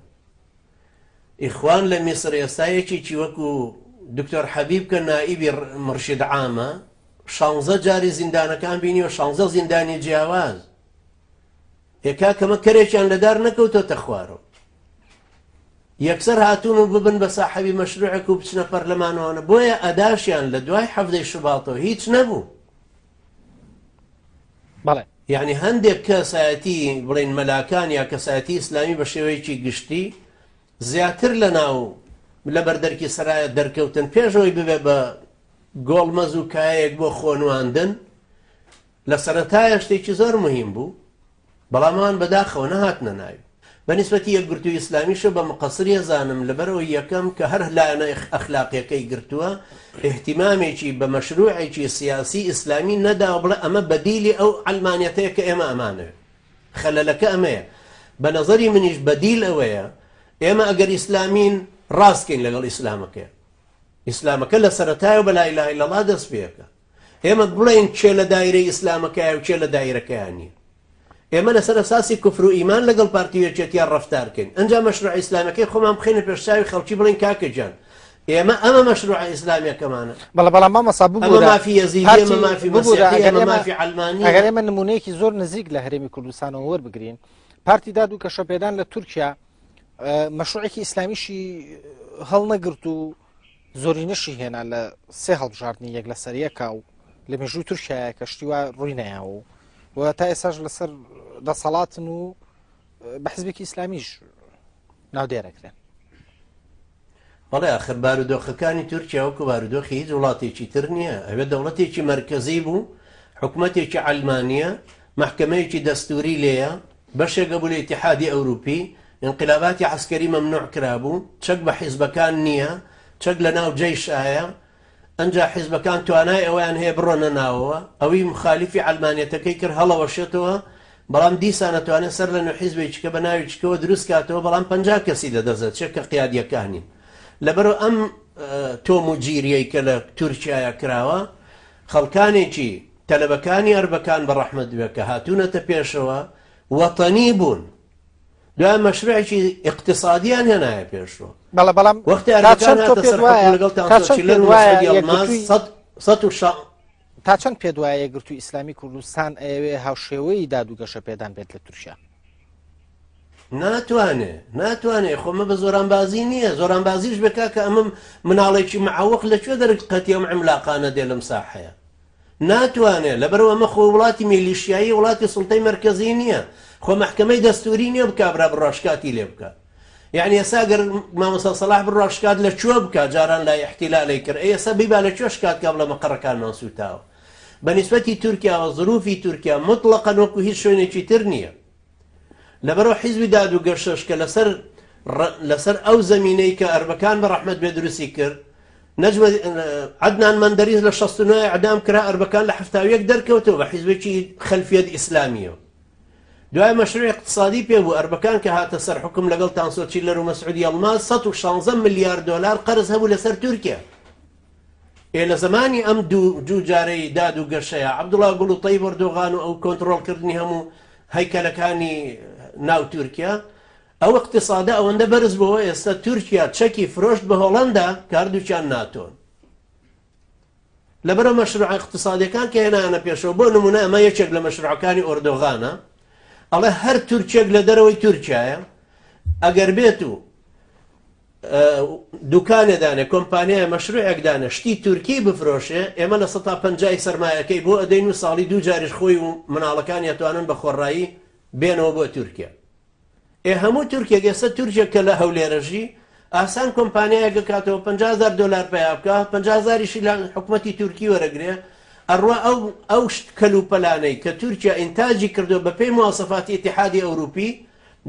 ئیخوان لە میسر ئێستا یەکێکی وەکو دکتۆر حەبیب کە نائیبی مرشد عامە شانزە جاری زیندانەکان بینیوە شانزە زیندانی جیاواز ئێ کاکەمە کەرێکیان لەدار نەکەوتۆتە خوارەوە یەکسەر هاتوون و ببن بە ساحەبی مەشروعێک و بچنە پەرلەمانەوەنە بۆیە ئەداشیان لە دوای حەڤدەی شوباتەوە هیچ نەبوو بەڵێ. یەعنی هەندێک کەسایەتی بڵێین مەلاکان یا کەسایەتی ئیسلامی بە شێوەیەکی گشتی زیاتر لە ناو لە بەردەرکی سەرایە دەرکەوتن پێش ئەوەی ببێ بە گۆڵمەز و کایەیەک بۆ خۆنواندن لە سەرەتایە شتێکی زۆر موهیم بوو، بەڵام ئەوان بەداخەوە نەهاتنە ناوی. بە نیسبەتی یەکگرتووی ئیسلامیشەوە بە مقەسری ئەزانم لەبەرئەوەی یەکەم کە هەر لایەنە ئەخلاقیەکەی گرتووە ئیهتیمامێکی بە مەشروعێکی سیاسی ئیسلامی نەداوە بڵێ ئەمە بەدیلی ئەو عەلمانیەتەیە کە ئێمە ئەمانەوێ. خەلەلەکە ئەمەیە. بە نەزەری منیش بەدیل ئەوەیە ئێمە ئەگەر ئیسلامین ڕاست کەین لەگەڵ ئیسلامەکەی. ئیسلامەکە لە سەرەتایەوە بە لا الە الا اللە دەست پێکا. ئێمە بڵێین کێ لە دایرەی ئیسلامەکەیە و کێ لە دایرەکەیا نییە. ئێمە لەسەر ئەساسی کوفر و ئیمان لەگەڵ پارتی و یەکێتیا ڕەفتار کەین. ئەنجا مەشروعە ئیسلامیەکەی خۆمان بخەینە پێش چاوی خەڵکی بڵێین کاکە گیان ئێمە ئەمە مەشروعە ئیسلامیەکەمانە. بەڵێ بەڵام مامۆستا ئەمە ببورە مافی یەزیدیە، پارتی ئەمە مافی ببورە مەسیحیە، ئەگەر ئەمە ئێمە مافی عەلمانیە. ئەگەر ئێمە نمونەیەکی زۆر نزیک لە هەرێمی کوردستانەوە وەربگرین پارتی داد و گەشەپێدان لە تورکیا مەشروعێکی ئیسلامیشی هەڵنەگرت و زۆرینەشی هێنا لە سێ هەڵبژاردنی یەک لەسەر یەکا و لە مێژووی تورکیایە کە شتی وا ڕووی نەیاوە و تا ئێستاش لەسەر دەسەڵاتن و بە حزبێکی ئیسلامیش ناودێرەکرێن. بەڵێ ئاخر بارودۆخەکانی تورکیا وەکو بارودۆخی هیچ وڵاتێکی تر نییە ئەوێ دەوڵەتێکی مەرکەزی بوو حکومەتێکی عەلمانیە مەحکەمەیەکی دەستوری لێیە بەشێک ئەبوو لە ئیتیحادی ئەوروپی، ئینقلاباتی عەسکەری مەمنوع کرابوو، چەک بە حیزبەکان نییە، چەک لە ناو جەیشایە، ئەنجا حیزبەکان توانای ئەوەیان هەیە بڕۆنە ناوەوە، ئەوی موخالیفی عەلمانیەتەکەی کرد هەڵەوەشێتەوە، بەڵام دیسان ئەتوانێ سەر لە نوێ حیزبێکی کە بە ناوی چکەوە دروست کاتەوە، بەڵام 50 کەسی لە دەست ئەچێ کە قیادیەکانین. لەبەرئ ئەم تۆم و جیریەی کە لە تورکیایا کراوە، خەڵکانێکی تەلەبەکانی ئەربەکان بە ڕەحمەت بێ کە هاتوونەتە پێشەوە وەتەنی بوون دوای مەشروعێکی ئیقتسادیان هێنایە پێشەوە. بەڵێ بەڵام وەختی تا ئەربەکان چەند تۆ هاتە پێت سەر وایە حوکم لەگەڵ تا تانسۆ چەند چیلەر پێت و وایە مەسعود یەڵماز یەکگرتووی سەد سەد و شە تا چەند پێت وایە یەکگرتووی ئیسلامی کوردستان ئەیەوێ هاوشێوەی داد و گەشەپێدان بێت لە تورکیا؟ ناتوانێ ناتوانێ خۆ مە بە زۆرانبازی نییە زۆرانبازیش بێ کاکە ئەمە مناڵێکی معوق لە کوێ دەرک قەتی ئەم عملاقانە دێ لەم ساحەیە ناتوانێ، لەبەرئەوە ئەمە خۆ وڵاتی میلیشیایی وڵاتی سوڵتەی مەرکەزی نییە، خۆ مەحکەمەی دەستوری نییە کابرا بڕوا شکاتی لێ بکا. یەعنی ئێستا گەر مامۆستا سەڵاح بڕوا شکات لە کوێ بکا جاران لای ئیحتیلالەی کرد، ئەی ئێستا بیبا لە کوێ شکات کا بڵێ مەقەڕەکانمان سووتاوە. بە نیسبەتی تورکیاوە زروفی تورکیا موتڵەقەن وەکو هیچ شوێنێکی تر نییە. لەبەرئەوە حیزبی داد و گەشەش کە لەسەر لەسەر ئەو زەمینەی کە ئەربەکان بە ڕەحمەت بێ دروستی کرد نەجمە عەدنان مەندەریس لە 69 ئەعدام کرا ئەربەکان لە 71 دەرکەوتەوە بە حیزبێکی خەلفیەت ئیسلامیەوە دوای مەشروع اقتصادی پێ بوو ئەربەکان کە هاتە سەر حکوم لەگەڵ تانسۆ چیلەر و مەسعود یەڵماز 116 ملیار دۆلار قەرز هەبوو لەسەر تورکیا ئێ لە زەمانی ئەم دوو دوو جارەی داد و گەشەیا عەبدوڵا گوڵ و تەیب ئەردۆغان و ئەو کۆنتڕۆڵ کردنی هەموو هەیکەلەکانی ناو تورکیا ئەو اقتصادە ئەوەندە بەرز بۆوە ئێستا تورکیا چەکی فرۆشت بە هۆڵەندا کە هەردووکیان ناتۆن لەبەرە مەشروع اقتصادیەکان کە هێنایانە پێشەوە بۆ نمونە ئەمە یەکێک لە مەشروعەکانی ئۆردۆغانە ئەڵێ هەر تورکێک لە دەرەوەی تورکیایە ئەگەر بێت و دوکانێ دانێ، کۆمپانیایە مەشروعێک دانێ شتی تورکی بفرۆشێ، ئێمە 50% ی سەرمایەکەی بۆ ئەدەین و ساڵی دوو جاریش خۆی و مناڵەکانی ئەتوانن بە خۆڕایی بێنەوە بۆ تورکیا. ئێ هەموو تورکێک ئێستا تورکێک کە لە هەولێرەژی ئاسان کۆمپانیایەک ئەکاتەوە 50 هەزار دۆلار پەیا بکا 50 هەزاریشی لە حکومەتی تورکی وەرەگرێ ئەڕوا ئەو ئەو شت کەلوپەلانەی کە تورکیا ئینتاجی کردووە بەپێی مواسەفاتی ئیتیحادی ئەوروپی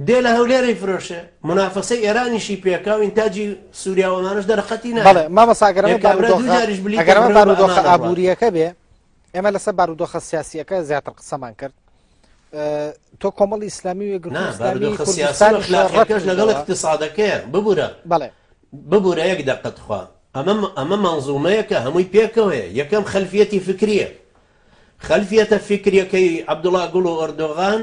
دێ لە هەولێر ئەیفرۆشێ مونافەسەی ئێرانیشی پێکا و ئینتاجی سوریا و ئەمانەش دەرەقەتی نایە بەڵێ مامۆستا ئەگەر ئێ ئەمە کابرا دوو بارودۆخە جاریش بلیتە ئەگەر ئەمە برەو بە بارودۆخە ئەمانە ڕوات. ئابوورییەکە بێ ئێمە لەسەر بارودۆخە سیاسییەکە زیاتر قسەمان کرد تۆ کۆمەڵی ئیسلامی و یەکگرتووی نا ئیسلامی بارودۆخە سیاسی و کوردستانیش ڕەت ئەخلاقیەکەش لەگەڵ کردەوە اقتصادەکەیە ببورە بەڵێ ببورە یەک دەقە تخوا ئەمە ئەمە مەنزومەیەکە هەمووی پێکەوەیە یەکەم خەلفیەتی فکریە خەلفیەتە فیکریەکەی عەبدوڵا گوڵ و ئۆردۆغان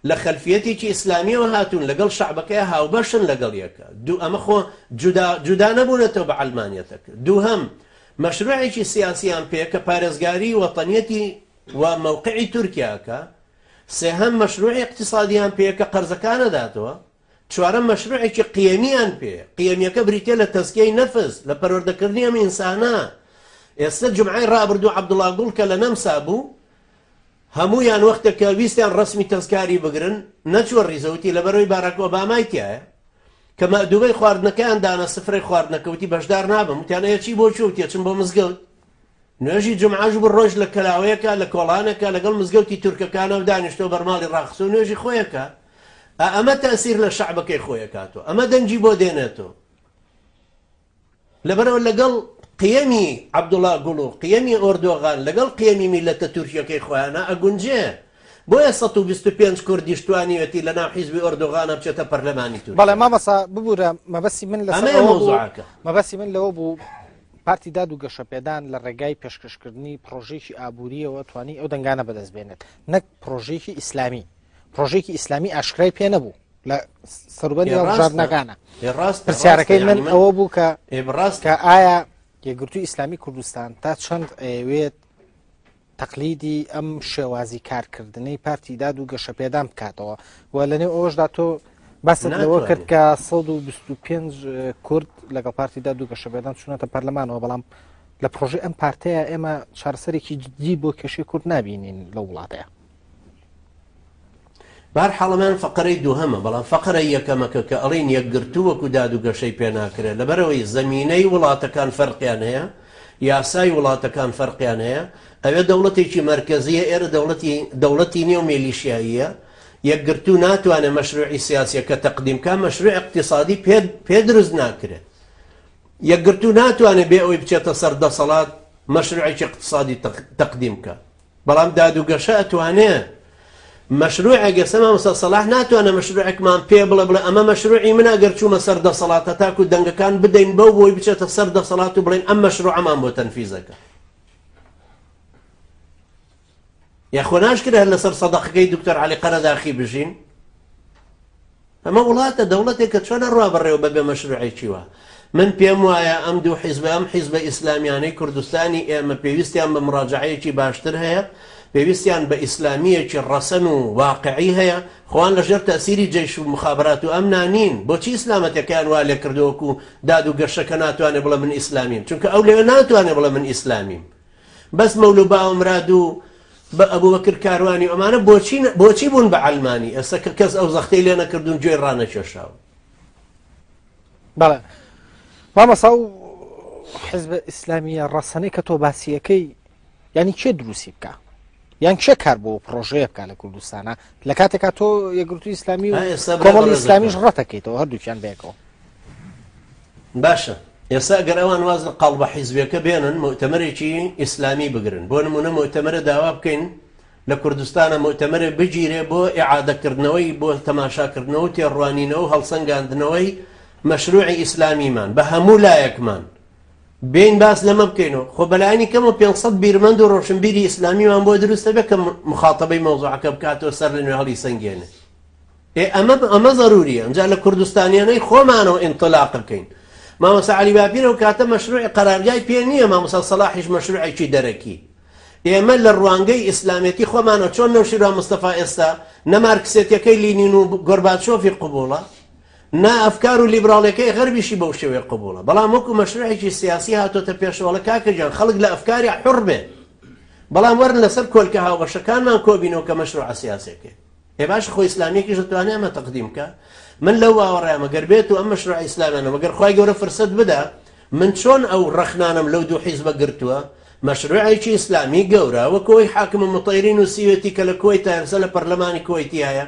لە خەلفیەتێکی ئیسلامیەوە هاتوون لەگەڵ شەعبەکەیا هاوبەشن لەگەڵ یەکا دوو ئەمە خۆ جودا جودا نەبوونەتەوە بە عەلمانیەتەکە دووهەم مەشروعێکی سیاسیان پێ کە پارێزگاری وەتەنیەتی و مەوقعی تورکیا ئەکا سێهەم مەشروعی ئیقتیسادیان پێ کە قەرزەکان ئەداتەوە چوارەم مەشروعێکی قیەمیان پێیە، قیەمیەکە بریتیە لە تەزکیەی نەفس، لە پەروەردەکردنی ئەم ئینسانە. ئێستا جومعەی ڕابردوو عەبدوڵا گوڵ کە لە نەمسا بوو، هەموویان وەختێک کە ویستیان ڕەسمی تەزکاری بگرن، نەچووە ڕیزە، وتی لەبەرئەوەی باراک ئۆبامای تیایە. کە مەئدوبەی خواردنەکەیان دانا سفرەی خواردنەکە، وتی بەشدار نابم. وتیان ئەیە چی بۆ کوێ؟ وتی ئەچم بۆ مزگەوت. نوێژی جومعەش بوو ڕۆیشت لە کەلاوەیەکا لە کۆڵانێکا لەگەڵ مزگەوتی تورکەکانا و دانیشتووە بەرماڵی ڕاخستووە نوێژی خۆی ئەکا. ئا ئەمە تەئسیر لە شەعبەکەی خۆی ئەکاتەوە. ئەمە دەنگی بۆ دێنێتەوە. لەبەرئەوە لەگەڵ قیەمی عەبدوڵا گوڵ و قیەمی ئۆردۆغان لەگەڵ قیەمی میللەتە تورکیەکەی خۆیانا ئەگونجێ. بۆیە 125 کوردیش توانیوێتی لەناو حیزبی ئۆردۆغانا بچێتە پەرلەمانی تورکیا. بەڵێ مامۆستا ببورە مەبەستی من لەسەر ئەمەیە ئەوە بوو مەوزوعەکە. مەبەستی من لەوە بوو پارتی داد و گەشەپێدان لە ڕێگای پێشکەشکردنی پڕۆژەیەکی ئابوورییەوە توانی ئەو دەنگانە بەدەست بێنێت نەک پڕۆژەیەکی ئیسلامی پڕۆژەیەکی ئیسلامی ئاشکرای پێ نەبوو لە سەروبەندی هەڵبژاردنەکانە پرسیارەکەی من ئەوە بوو کە کە ئایا یەکگرتووی ئیسلامی کوردستان تا چەند ئەیەوێت تەقلیدی ئەم شێوازی کارکردنەی پارتی داد و گەشەپێدان بکاتەوە و لەنێو ئەوەشدا تۆ باست لەوە کرد کە 125 کورد لەگەڵ پارتی داد و گەشەپێدان چوونەتە پەرلەمانەوە بەڵام لە پرۆژەی ئەم پارتەیە ئێمە چارەسەرێکی جدی بۆ کێشەی کورد نابینین لە وڵاتەیە. بەهەر حاڵ ئەمەیان فەقەرەی دووهەمە، بەڵام فەقەرەی یەکەمەکە کە ئەڵێین یەکگرتوو وەکو داد و گەشەی پێ ناکرێت لەبەرئەوەی زەمینەی وڵاتەکان فەرقیان هەیە، یاسای وڵاتەکان فەرقیان هەیە، ئەوێ دەوڵەتێکی مەرکەزییە ئێرە دەوڵەتی دەوڵەتی نییە و میلیشیاییە، یەکگرتوو ناتوانێت مەشروعی سیاسیەکە تەقدیم کا، مەشروع ئیقتیسادی پێ پێ دروست ناکرێت. یەکگرتوو ناتوانێت بێ ئەوەی بچێتە سەر دەسەڵات مەشروعێکی ئیقتیسادی تەقدیم کا. بەڵام داد و گەشە ئەتوانێ مەشروعێک ئێستا مامۆستا سەلاح ناتوانێ مەشروعێکمان پێ بڵێ بڵێ ئەمە مەشروعی منە گەر چوومە سەر دەسەڵات هەتاکو دەنگەکان بدەین بەو بۆی بچێتە سەر دەسەڵات و بڵێن ئەم مەشروعەمان بۆ تەنفیزەکە یاخۆ ناشکرێ هەر لەسەر سەدەقەکەی دکتۆر عەلی قەرەداخی بژین ئەمە وڵاتە دەوڵەتێکە چۆن ئەڕوا بەڕێوە بەبێ مەشروعێکی وا؟ من پێم وایە ئەم دوو حیزبە ئەم حیزبە ئیسلامیانەی کوردستانی ئێمە پێویستیان بە مڕاجەعەیەکی باشتر هەیە، پێویستیان بە ئیسلامییەکی ڕەسەن و واقعی هەیە، خۆان لە ژێر تەئسیری جەیش و موخابەرات و ئەمنا نین، بۆچی ئیسلامەتەکەیان وا لێ کردووە وەکوو داد و گەشە کە ناتوانێ بڵێ من ئیسلامیم چونکە ئەو لەوێ ناتوانێ بڵێ من ئیسلامیم بەس مەولو باوەمراد و بە ئەبوبەکر کاروانی و ئەمانە بۆچی بۆچی بوون بە عەلمانی ئێستا کە کەس ئەو زەختەی لێ نەکردوون گوێی ڕانەکێشاون. بەڵێ مامۆستا و حزب ئیسلامیە ڕەسەنەی کە تۆ باسیەکەی ینی کێ دروستی بکە یان کێ کار بۆ پرۆژەیە بکە لە کوردستانە لە کاتێکا تۆ یەکگرتوو ئیسلامی و کۆمەڵی ئیسلامیش ڕەتەکەیتەوە هەردووکیان بەیەکەوە. باشە ئێستا گەر ئەوان واز لە قاڵبە حیزبیەکە بێنن موئتەمەرێکی ئیسلامی بگرن بۆ نمونە موئتەمەرە داوا بکەین لە کوردستانە موئتەمەرێ بگیرێ بۆ ئیعادەکردنەوەی بۆ تەماشاکردنەوە و تێڕوانینەوە و هەڵسەنگاندنەوەی مەشروعی ئیسلامیمان بە هەموو لایەکمان بین باس لەمە بکەینەوە خۆ بەلایەنی کەمەوە 500 بیرمەند و ڕۆشنبیری ئیسلامیمان بۆ دروستە بێ کە مخاتەبەی مەوزوعەکە بکاتەوە سەر لە نوێ هەڵی سەنگێنێ ئێ ئەمە ئەمە زەروریە ئەمجا لە کوردستانیانەی خۆمانەوە ئینتلاق بکەین مامۆستا عەلی باپیر ئەو کاتە مەشروعی قەرارگای پێ نییە مامۆستا سەلاحیش مەشروعێکی دەرەکی ئێمە لە ڕوانگەی ئیسلامێتی خۆمانەوە چۆن نەوشیروان مستەفا ئێستا نە مارکسێتیەکەی لینین و گۆرباچۆفی قبوڵە نا ئەفکار و لیبراڵەکەی غەربیشی بەو شێوەیە قبوڵە بەڵام وەکو مەشروعێکی سیاسی هاتۆتە پێشەوەڵە کاکە گیان خەڵک لە ئەفکاری حوڕ بێ بەڵام وەرن لەسەر کۆلکە هاوبەشەکانمان کۆبینەوە کە مەشروعە سیاسەکەی ئێ باشە خۆ ئیسلامیەکیش دەتوانێ ئەمە تەقدیم بکا من لەو باوەڕەیام گەر بێت و ئەم مەشروع ئیسلامیانە مەگەر خوای گەورە فرسەت بدا من چۆن ئەو ڕەخنانەم لەو دوو حیزبە گرتووە مەشروعێکی ئیسلامی گەورە وەکو ئەوەی حاکم مطەیری نووسیوێتی کە لە کوەیت ئێستا لە پەرلەمانی کوەیتی هەیە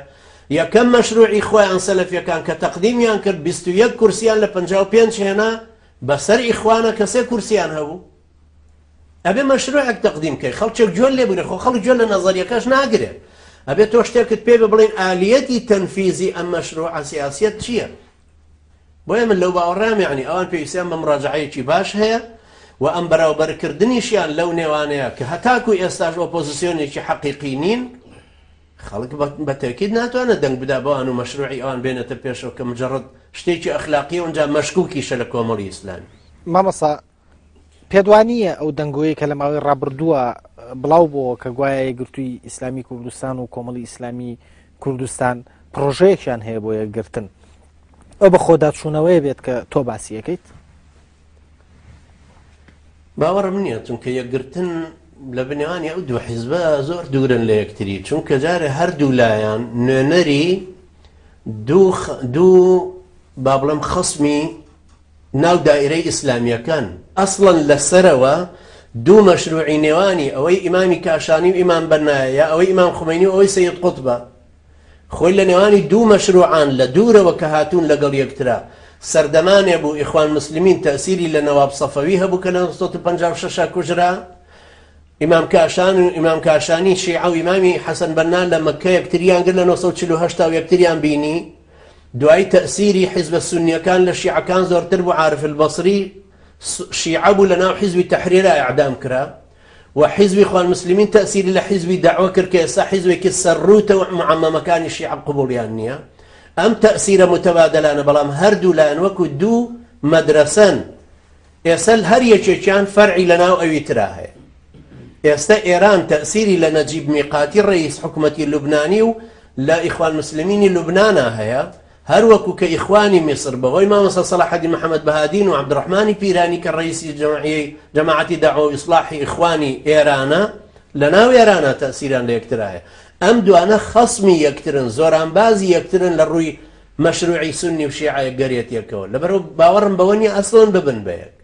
یەکەم مەشروعی خۆیان سەلەفیەکان کە تەقدیمیان کرد 21 کورسیان لە 55 هێنا بەسەر ئیخوانە کە سێ کورسیان هەبوو ئەبێ مەشروعێک تەقدیم کەی خەڵکێک گوێ لێ بگرێ خۆ خەڵک گوێ لە نەزەریەکەش ناگرێ ئەبێ تۆ شتێکت پێ بێ بڵێن ئالیەتی تەنفیزی ئەم مەشروعە سیاسیەت چییە بۆیە من لەو باوەڕام یعنی ئەوان پێویستیان بە مراجعەیەکی باش هەیە و ئەم بەراوبەرکردنیشیان لەو نێوانەیە کە هەتاکو ئێستاش ئۆپۆزیسیۆنێکی حەقیقی نین خەڵک بە تەکید ناتوانێت دەنگ بدا بەوان و مەشروعی ئەوان بێنێتە پێشەوە کە مجرد شتێکی ئەخلاقی اونجا مەشکوکیشە لە کۆمەڵی ئیسلامی. مامۆستا پێت وا نییە ئەو دەنگۆیەی کە لە ماوەی ڕابردووە بڵاو بۆوە کە گوایە یەکگرتووی ئیسلامی کوردستان و کۆمەڵی ئیسلامی کوردستان پڕۆژەیەکیان هەیە بۆ یەکگرتن ئەو بە خۆداچوونەوەیە بێت کە تۆ باسی ئەکەیت؟ باوەڕم نییە چونکە یەکگرتن لە بنێوانی ئەو دوو حیزبە زۆر دوورن لە یەکتری چونکە جارێ هەردوو لایەن نوێنەری دوو با بڵێم خەسمی ناو دائیرەی ئیسلامیەکان ئەسڵەن لەسەرەوە دوو مەشروعی نێوانی ئەوەی ئیمامی کاشانی و ئیمام بەنایە یا ئەوەی ئیمام خومەینی و ئەوەی سەید قوتبە، خۆی لە نێوانی دوو مەشروعان لە دوورەوە کە هاتوون لەگەڵ یەکترا. سەردەمانێ بوو ئیخوان موسلمین تەئسیری لە نەواب سەفەوی هەبوو کە لە 956 کوژرا. ئیمام کاشان و ئیمام کاشانی شیعە و ئیمامی حەسەن بەننا لە مەککە یەکتریان گرت لە 948 و یەکتریان بینی. دوایی تەئسیری حیزبە سوننیەکان لە شیعەکان زۆرتر بوو عارف البەسری شیعە بوو لە ناو حیزبی تەحریرا ئیعدام کرا. و حیزبی ئیخوان موسلمین تەئسیری لە حیزبی دەعوە کرد کە ئێستا حیزبێکی سەرڕووتە و معەمەمەکانی شیعە قبوڵیان نییە ئەم تەئسیرە متبادلانە بەڵام هەردوو لایەن وەکو دوو مەدرەسەن ئێستا هەر یەکێکیان فەرعی لەناو ئەوی ترا هەیە ئێستا ئێران تەئسیری لە نەجیب میقاتی ڕەئیس حکومەتی لوبنانی و لە ئیخوان موسلمینی لوبنانا هەیە هەر وەکو کە ئیخوانی میسر بە هۆی مامۆستا سەلاحەدین محەمەد بەهادین و عەبدوڕەحمانی پیرانی کە ڕەئیسی جەمعیەی جەماعەتی دەعوە و ئیسڵاحی ئیخوانی ئێرانە لە ناو ئێرانا تەئسیریان لە یەکترا هەیە. ئەم دوانە خەسمی یەکترن، زۆرانبازی یەکترن لە ڕووی مەشروعی سوننی و شیعە گەرێتیەکەوە. لەبەرئەوە باوەڕم بەوە نیە ئەسڵەن ببن بە یەک.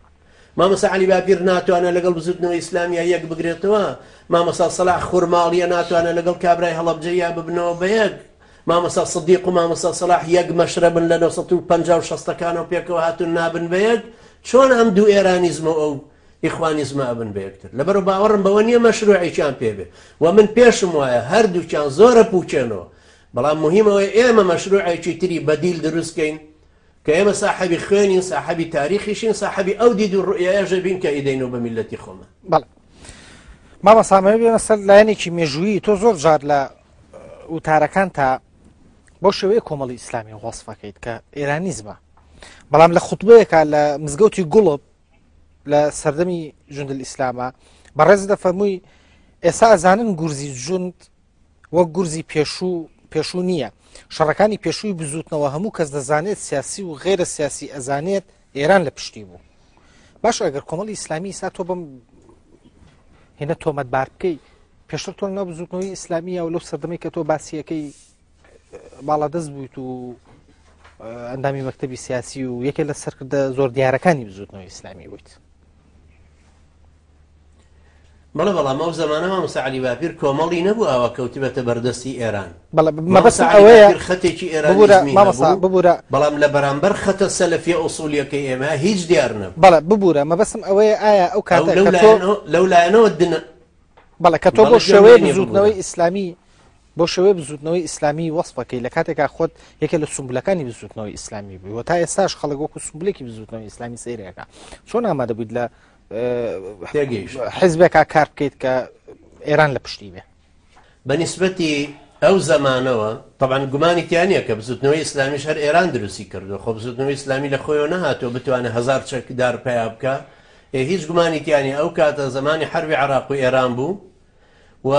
مامۆستا عەلی باپیر ناتوانێت لەگەڵ بزوتنەوەی ئیسلامیا یەک بگرێتەوە، مامۆستا سەلاح خورماڵیە ناتوانێت لەگەڵ کابرای هەڵەبجەیا ببنەوە بە یەک. مامۆستا سدیق و مامۆستا سەلاح یەک مەشرەبن لە 950 و شەستەکانەوە پێکەوە هاتوون نابن بە یەک، چۆن ئەم دوو ئێرانیزمە و ئەو ئیخوانیزمە ئەبن بە یەکتر؟ لەبەرئەوە باوەڕم بەوە نییە مەشروعێکیان پێ بێ و من پێشم وایە هەردووکیان زۆر ئەپووکێنەوە، بەڵام موهیم ئەوەیە ئێمە مەشروعێکی تری بەدیل دروست کەین کە ئێمە ساحەبی خوێنین، ساحەبی تاریخیشین، ساحەبی ئەو دید و ڕوئیایەش ئەبین کە ئەیدەینەوە بە میللەتی خۆمان. بەڵێ مامۆستا ئەمەوێ بێمە سەر لایەنێکی مێژوویی. تۆ زۆر جار لە وتارەکان تا بەو شێوەیە کۆمەڵی ئیسلامی وەصفەکەیت کە ئێرانیزمە، بەڵام لە خوتبەیەکە لە مزگەوتی گوڵب لە سەردەمی جوند ئیسلامە بەڕێز دەفەرمووی ئێستا ئەزانن گورزی جوند وەک گورزی پێشوو پێشوو نییە شەڕەکانی پێشووی بزوتنەوە هەموو کەس دەزانێت سیاسی و غێرە سیاسی ئەزانێت ئێران لە پشتی بوو. باش ئەگەر کۆمەڵی ئیسلامی ئیستا تۆ بەم هێنە تۆمەتبار بکەی پێشتر تۆ ناو بزوتنەوەی ئیسلامیە و لەو سەردەمەی کە تۆ باسیەکەی باڵادەست بوویت و ئەندامی مەکتەبی سیاسی و یەکێ لە سەرکردە زۆر دیارەکانی بزوتنەوەی ئیسلامی بوویت. بەڵێ بەڵام ئەو زەمانە مامۆستا عەلی باپیر کۆمەڵی نەبوو ئاوا کەوتبێتە بەردەستی ئێران. بەڵێ مەبەستم ئەوەیە خەتێکی ئێرانیزمی هەبوو ببورە بەڵام لە بەرامبەر خەتە سەلەفیە ئوسوڵیەکەی ئێمە هیچ دیار نەبوو. بەڵێ ببورە مەبەستم ئەوەیە ئایا ئەو کاتە کە تۆ لەو لایەنەوە دنە بەڵێ کە تۆ بۆ شێوەیە بزووتنەوەی ئیسلامی بۆ شێوەی بزووتنەوەی ئیسلامی وەسفەکەی لە کاتێکا خۆت یەکێ لە سومبلەکانی بزووتنەوەی ئیسلامی بووی و تا ئێستاش خەڵک وەکو سومبلێکی بزووتنەوەی ئیسلامی سەیرەکە چۆن ئامادە بوویت لە حزبێکا کار بکەیت کە ئێران لە پشتی بێ؟ بە نیسبەتی ئەو زەمانەوە تەبعەن گومانی تیا نییە کە بزوتنەوەی ئیسلامیش هەر ئێران دروستی کردووە، خۆ بزوتنەوەی ئیسلامی لە خۆیەوە نەهاتووە بتوانێ هەزار چەکدار پەیا بکا، ئێ هیچ گومانی تیا نییە ئەو کاتە زەمانی حەربی عێراق و ئێران بوو و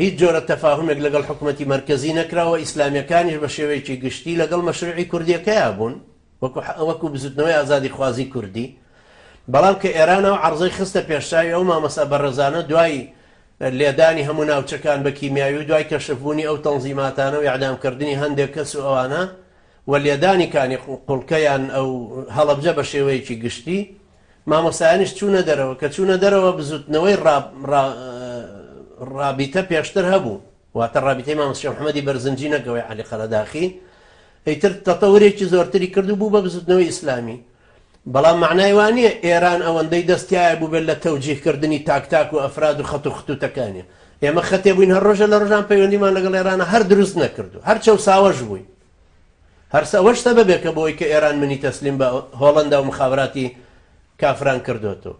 هیچ جۆرە تەفاهومێک لەگەڵ حکومەتی مەرکەزی نەکرا و ئیسلامییەکانیش بە شێوەیەکی گشتی لەگەڵ مەشروعی کوردییەکەیا بوون. وەکو وەکو بزوتنەوەی ئازادیخوازی کوردی بەڵام کە ئێران ئەو عەڕزەی خستە پێشچاوی ئەو مامۆستا بەڕێزانە دوای لێدانی هەموو ناوچەکان بە کیمیاوی و دوای کەشفبوونی ئەو تەنزیماتانە و ئیعدامکردنی هەندێک کەس و ئەوانە و لێدانی کانی قوڵکە یان ئەو هەڵەبجە بە شێوەیەکی گشتی مامۆستایانیش چوونە دەرەوە کە چوونە دەرەوە بزوتنەوەی ڕابیتە پێشتر هەبوو واتە ڕابیتەی مامۆستا شێخ محەمەدی بەرزنجی نەک ئەوەی عەلی قەرەداخی، ئیتر تەتەورێکی زۆرتری کرد و بوو بە بزوتنەوەی ئیسلامی. بەڵام مەعنای وا نییە ئێران ئەوەندەی دەست تیایا بووبێت لە تەوجیه کردنی تاک تاک و ئەفراد و خەت و ختوتەکانی. ئێمە خەتێ بووین هەر ڕۆژێ لە ڕۆژان پەیوەندیمان لەگەڵ ئێرانە هەر دروست نەکردو هەر چەوساوەش بووین. هەر ئەوەش سەبەبێکە بۆی کە ئێران منی تەسلیم بە هۆڵەندا و مخابراتی کافران کردۆتەوە.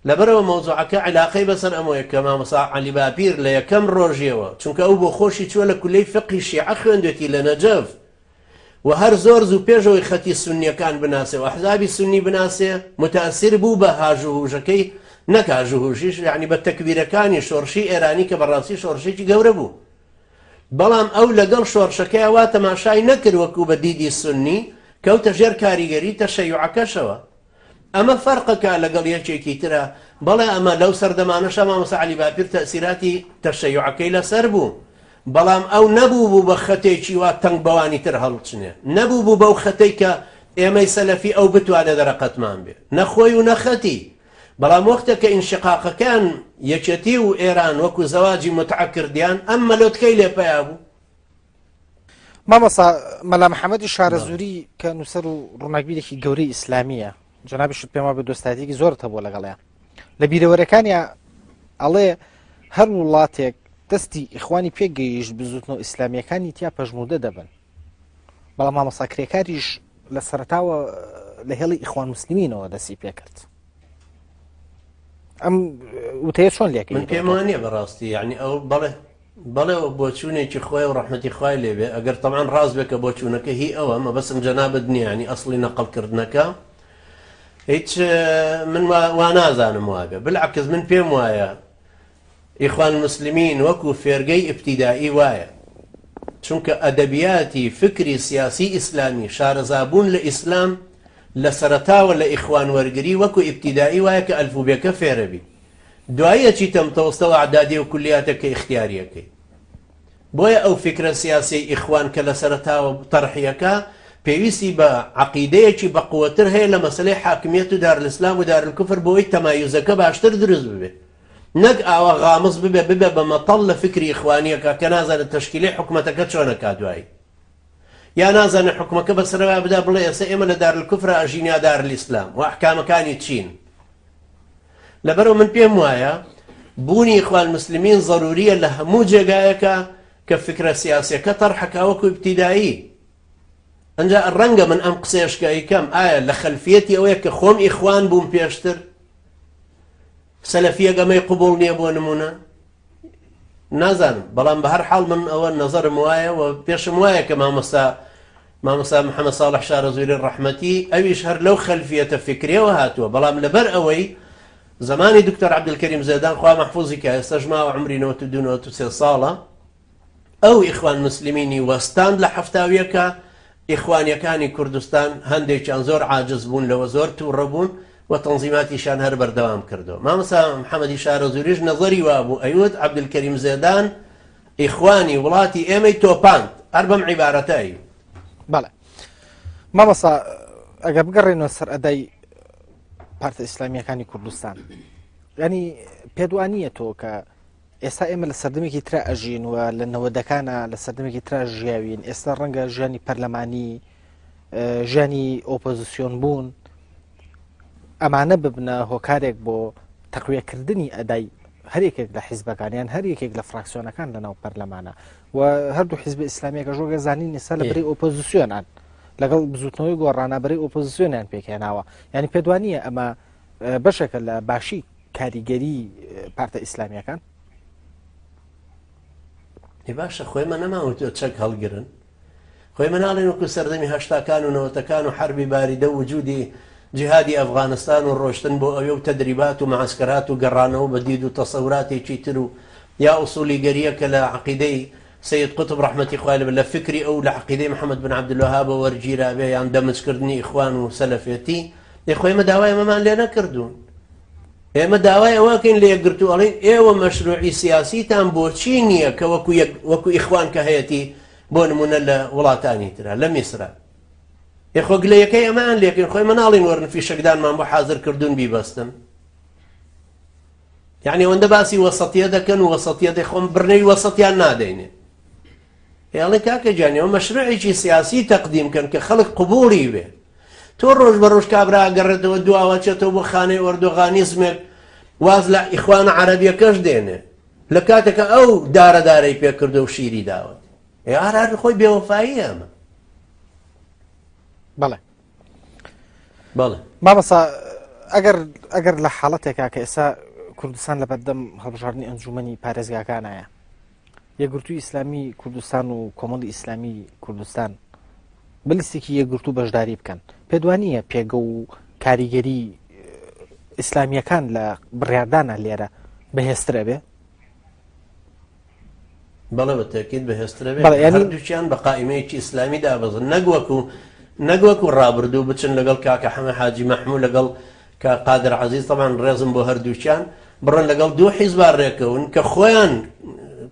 لەبەرئەوە مەوزوعەکە عیلاقەی بەسەر ئەمەوەیە کە مامۆستا عەلی باپیر لە یەکەم ڕۆژیەوە چونکە ئەو بۆ خۆشی چووە لە کولەی فقهی شیعە خوێندوێتی لە نەجەف و هەر زۆر زوو پێش ئەوەی خەتی سوننیەکان بناسێ و ئەحزابی سوننی بناسێ متەئسیر بوو بە هاژ و هوژەکەی نەک هاژ و هوژیش یعنی بە تەکبیرەکانی شۆڕشی ئێرانی کە بەڕاستی شۆڕشێکی گەورە بوو بەڵام ئەو لەگەڵ شۆڕشەکەیا وا تەماشای نەکرد وەکو بە دیدی سوننی کەوتە ژێر کاریگەری تەشەیوعەکەشەوە ئەمە فەرقەکە لەگەڵ یەکێکی ترە، بەڵێ ئەمە لەو سەردەمانەشا مامۆستا عەلی باپیر تەئسیراتی تەشەیوعەکەی لەسەر بوو، بەڵام ئەو نەبوو بوو بە خەتێکی وا تەنگ بەوانی تر هەڵچنێ، نەبوو بوو بەو خەتەی کە ئێمەی سەلەفی ئەو بتوانێ دەرەقەتمان بێ، نە خۆی و نە خەتی. بەڵام وەختێک کە ئینشقاقەکان یەکێتی و ئێران وەکو زەواجی متعە کردیان ئەم مەلۆتکەی لێ پەیا بوو. مامۆستا مەلا محەممەدی شارەزووری کە نووسەر و ڕووناکبیرێکی گەورەی ئیسلامییە، جەنابیشت پێم وابێ دۆستایەتیەکی زۆرت هەبووە لەگەڵیا، لە بیرەوەرەکانیا ئەڵێ هەر وڵاتێک دەستی ئیخوانی پێ گەیشت بزوتنەوە ئیسلامیەکانی تیا پەژموردە دەبن. بەڵام مامۆستا کرێکاریش لە سەرەتاوە لە هێڵی ئیخوان مسلمینەوە دەستی پێکرد. ئەم وتەیە چۆن لێکەی؟ من پێم وانییە بەڕاستی، یعنی ئەو بەڵێ بەڵێ بۆچوونێکی خۆی و ڕەحمەتی خوای لێبێ ئەگەر تەبعەن ڕاست بێ کە بۆچوونەکە هی ئەوە مەبەستم جەنابت نییە یعنی ئەسڵی نەقڵکردنەکە هیچ من وا نازانم وابێ بالعکس من پێم وایە ئیخوان مسلمین وەکو فێرگەی ئیبتیدائی وایە چونکە ئەدەبیاتی فکری سیاسی ئیسلامی شارەزابوون لە ئیسلام لە سەرەتاوە لە ئیخوان وەرگری وەکو ئیبتیدائی وایە کە ئەلفوبێکە فێرەبی دوایی ئەچیتە متەوەستە و ئەعدادی و کولیاتێک کە ئیختیاریەکەی. بۆیە ئەو فیکرە سیاسیەی ئیخوان کە لە سەرەتاوە تەرحیەکا پێویستی بە عەقیدەیەکی بەقوەتر هەیە لە مەسەلەی حاکمیەت و دارالاسلام و دارالکفر بۆی تەمایوزەکە باشتر دروست ببێ نەک ئاوا غامز ببێ ببێ بە مەتەڵ لە فیکری ئیخوانیەکە کە نازانێت تەشکیلەی حکومەتەکە چۆنەکا دوایی یا نازانێ حوکمەکە بەسەرەوە بدا بڵێ ئێستا ئێمە لە دارالکفرا ئەژین یا دارالاسلام و ئەحکامەکانی چین. لەبەرئەوە من پێم وایە بوونی ئیخوان مسلمین زەروریە لە هەموو جێگایەکە کە فکرە سیاسیەکە تەرحەکا وەکو ئیبتیدایی. ئەنجا ڕەنگە من ئەم قسەیەش کە ئەیکەم ئایا لە خەلفیەتی ئەوەیە کە خۆم ئیخوان بووم پێشتر سەلەفیەک ئەمەی قبوڵ نییە بۆ نمونە نازانم بەڵام بە هەر حاڵ من ئەوە نەزەرم وایە و پێشم وایە کە مامۆستا مامۆستا محەممەد ساڵح شارەزووری ڕەحمەتی ئەویش هەر لەو خەلفیەتە فکریەوە هاتووە بەڵام لەبەر ئەوەی زمانی دکتۆر عەبدولکەریم زێدان خوا مەحفوزی کە ئێستاش ماوە عمری 92 93 ساڵە ئەو ئیخوان مسلمینی وەستاند لە حەفتاویەکە ئیخوانیەکانی کوردستان هەندێکیان زۆر عاجز بوون لەوە زۆر تووڕە بوون و تەنزیماتیشیان هەر بەردەوام کردەوە. مامۆستا محەمەدی شارەزووریش نەزەری وابوو ئەیوت عەبدولکەریم زێدان ئیخوانی وڵاتی ئێمەی تۆپاند، هەر بەم عیبارەتە ئەیوت. بەڵێ مامۆستا ئەگەر بگەڕێینەوە سەر ئەدای پارتە ئیسلامییەکانی کوردستان، یانی پێت وا نییە تۆ کە ئێستا ئێمە لە سەردەمێکی ترا ئەژین و لە نەوەدەکانە لە سەردەمێکی ترا ژیاوین، ئێستا ڕەنگە ژیانی پەرلەمانی ژیانی ئۆپۆزیسیۆن بوون ئەمانە ببنە هۆکارێک بۆ تەقویەکردنی ئەدای هەر یەکێک لە حیزبەکان یان هەر یەکێک لە فراکسیۆنەکان لە ناو پەرلەمانە و هەردوو حیزب ئیسلامیەکە ژۆگە زانین ئێستا لە بەرەی ئۆپۆزیسیۆنان لەگەڵ بزوتنەوەی گۆڕانە بەرەی ئۆپۆزیسیۆنیان پێکهێناوە، یعنی پێدوانیە ئەمە بەشێکە لە باشی کاریگەری پارتە ئیسلامیەکان؟ ئێ باشە خۆ ئێمە نەمان وتووە چەک هەڵگرن، خۆ ئێمە ناڵێن وەکو سەردەمی هەشتاکان و نەوەتەکان و حەربی باریدە و وجودی جیهادی ئەفغانستان و ڕۆشتن بۆ ئەوێ و تەدریبات و معەسکەرات و گەڕانەوە بە دید و تەسەوراتێکی تر و یا ئوسولیگەریە کە لە عەقیدەی سەید قوتب ڕەحمەتی خوای لێ بێت لە فکری ئەو لە عەقیدەی محەمەد بن عەبدولوەهابەوە وەرگیرابێ یان دەمجکردنی ئیخوان و سەلەفێتی، ئێ خۆ ئێمە داوای ئەمەمان لێ نەکردوون. ئێمە داوای ئەوە ئەکەین لە یەکگرتوو ئەڵێین ئێوە مەشروعی سیاسیتان بۆچی نییە کە وەکو یەک وەکو ئیخوان کە هەیەتی بۆ نمونە لە وڵاتانی ترا لە میسرا ئێ خۆ گلەیەکەی ئەمەیان لێکەین خۆ ئێمە ناڵێین وەرن فیشەکدانمان بۆ حازر کردوون بیبەستن. یعنی ئەوەندە باسی وەسەتیە دەکەن و وەسەتیە دەی خۆم بڕنەوی وەسەتیان نادەینێ. ئێڵێ کاکە گیان ئێوە مەشروعێکی سیاسی تەقدیم کەن کە خەڵک قبوڵی بێ. تۆ ڕۆژ بە ڕۆژ کابرا ئەگەڕێتەوە دواوە چێتەوە بۆ خانەی ئۆردۆغانیزمێک واز لە ئیخوانە عەرەبیەکەش دێنێ لە کاتێکە ئەو دارە دارەی پێکردو و شیری داوە. ئێ هەر هەر خۆی بێوەفاییە ئەمە. بەڵێ. بەڵێ. مامۆستا ئەگەر ئەگەر لە حاڵەتێکا کە ئێستا کوردستان لە بەردەم هەڵبژاردنی ئەنجومەنی پارێزگاکانایە یەکگرتووی ئیسلامی کوردستان و کۆمەڵی ئیسلامی کوردستان بە لیستێکی یەکگرتوو بەشداری بکەن پێت وانییە پێگە و کاریگەری ئیسلامیەکان لە بڕیاردانە لێرە بەهێزترە بێ؟ بەڵێ بە تەکید بەهێزترە بێ هەردووکیان بە قائیمەیەکی ئیسلامی دابەزن نەک وەکو نەک وەکو ڕابردوو بچن لەگەڵ کاکە حەمە حاجی مەحموو لەگەڵ کاک قادر عەزیز تەبعەن ڕێزم بۆ هەردووکیان بڕۆن لەگەڵ دوو حیزبا ڕێکەون کە خۆیان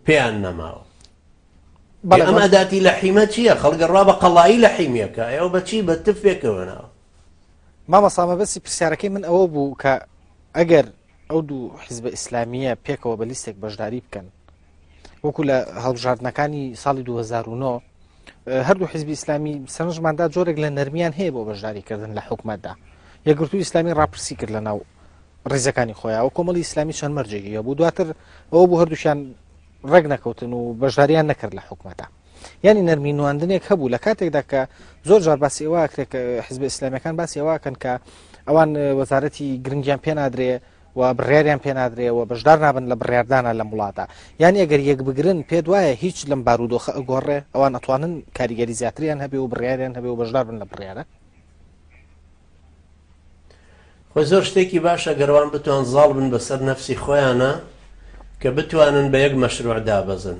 پێیان نەماوە. بەڵێ ئەم ئەداتی لەحیمە چییە؟ خەڵک ڕا بە قەڵایی لەحیمیەکە ئێوە بەچی بە تف پێکەوە ناوە. مامۆستا مەبەستی پرسیارەکەی من ئەوە بوو کە ئەگەر ئەو دوو حیزبە ئیسلامییە پێکەوە بە لیستێک بەشداری بکەن وەکو لە هەڵبژاردنەکانی ساڵی 2009 هەردوو حیزبی ئیسلامی سەرنجماندا جۆرێک لە نەرمیان هەیە بۆ بەشداریکردن لە حکومەتدا یەکگرتوو ئیسلامی ڕاپرسی کرد لە ناو ڕیزەکانی خۆیان و کۆمەڵی ئیسلامی چەند مەرجێکی هەبوو دواتر ئەوە بوو هەردووشیان ڕێک نەکەوتن و بەشداریان نەکرد لە حکومەتە یعنی نەرمی نواندنێک هەبوو لە کاتێکدا کە زۆر جار باسی ئەوە کرێت کە حزب ئیسلامیەکان باسی ئەوەکەن کە ئەوان وەزارەتی گرنگیان پێ نادرێ و بڕیاریان پێ نادرێ و بەشدار نابن لە بڕیاردانە لەم وڵاتە یان ئەگەر یەک بگرن پێ دوایە هیچ لەم بارودۆخە ئەگۆڕێ ئەوان ئەتوانن کاریگەری زیاتریان هەبێ و بڕیاریان هەبێ و بەشدار بن لە بڕیارە خۆی زۆر شتێکی باشە گەر وان بتوان زاڵ بن بەسەر نەفسی خۆیانا کە بتوانن بە یەک مەشروع دابەزن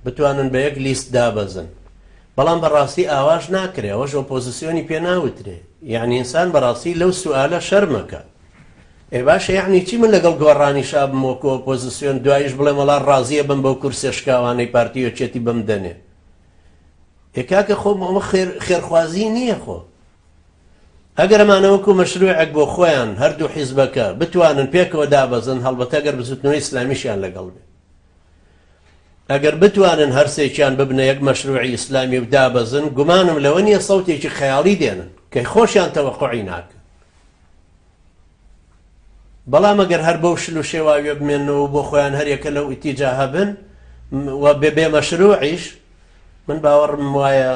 بتوانن بە یەک لیست دابەزن بەڵام بەڕاستی ئاواش ناکرێ ئەوەش ئۆپۆزسیۆنی پێ ناوترێ یعنی ئینسان بەڕاستی لەو سوالە شەرمەکە ئێ باشە یعنی چی من لەگەڵ گۆڕانیشا بم وەکو ئۆپۆزسیۆن دوایش بڵێم وەڵا ڕازیە بم بەو کورسیە شکاوانەی پارتی یەکێتی بمدەنێ ئێ کاکە خۆ ئەمە خێرخوازی نییە خۆ ئەگەر ئەمانە وەکو مەشروعێک بۆ خۆیان هەردوو حیزبەکە بتوانن پێکەوە دابەزن، هەڵبەتە گەر بزوتنەوەی ئیسلامیشیان لەگەڵ بێ. ئەگەر بتوانن هەرسێکیان ببنە یەک مەشروعی ئیسلامی و دابەزن، گومانم لەوە نییە سەوتێکی خەیاڵی دێنن کە خۆشیان تەوەقوعی ناکەن. بەڵام ئەگەر هەر بەو شل و شێواویە بمێننەوە و بۆ خۆیان هەریەکە لەو ئیتیجاهە بن و بێ بێ مەشروعیش، من باوەڕم وایە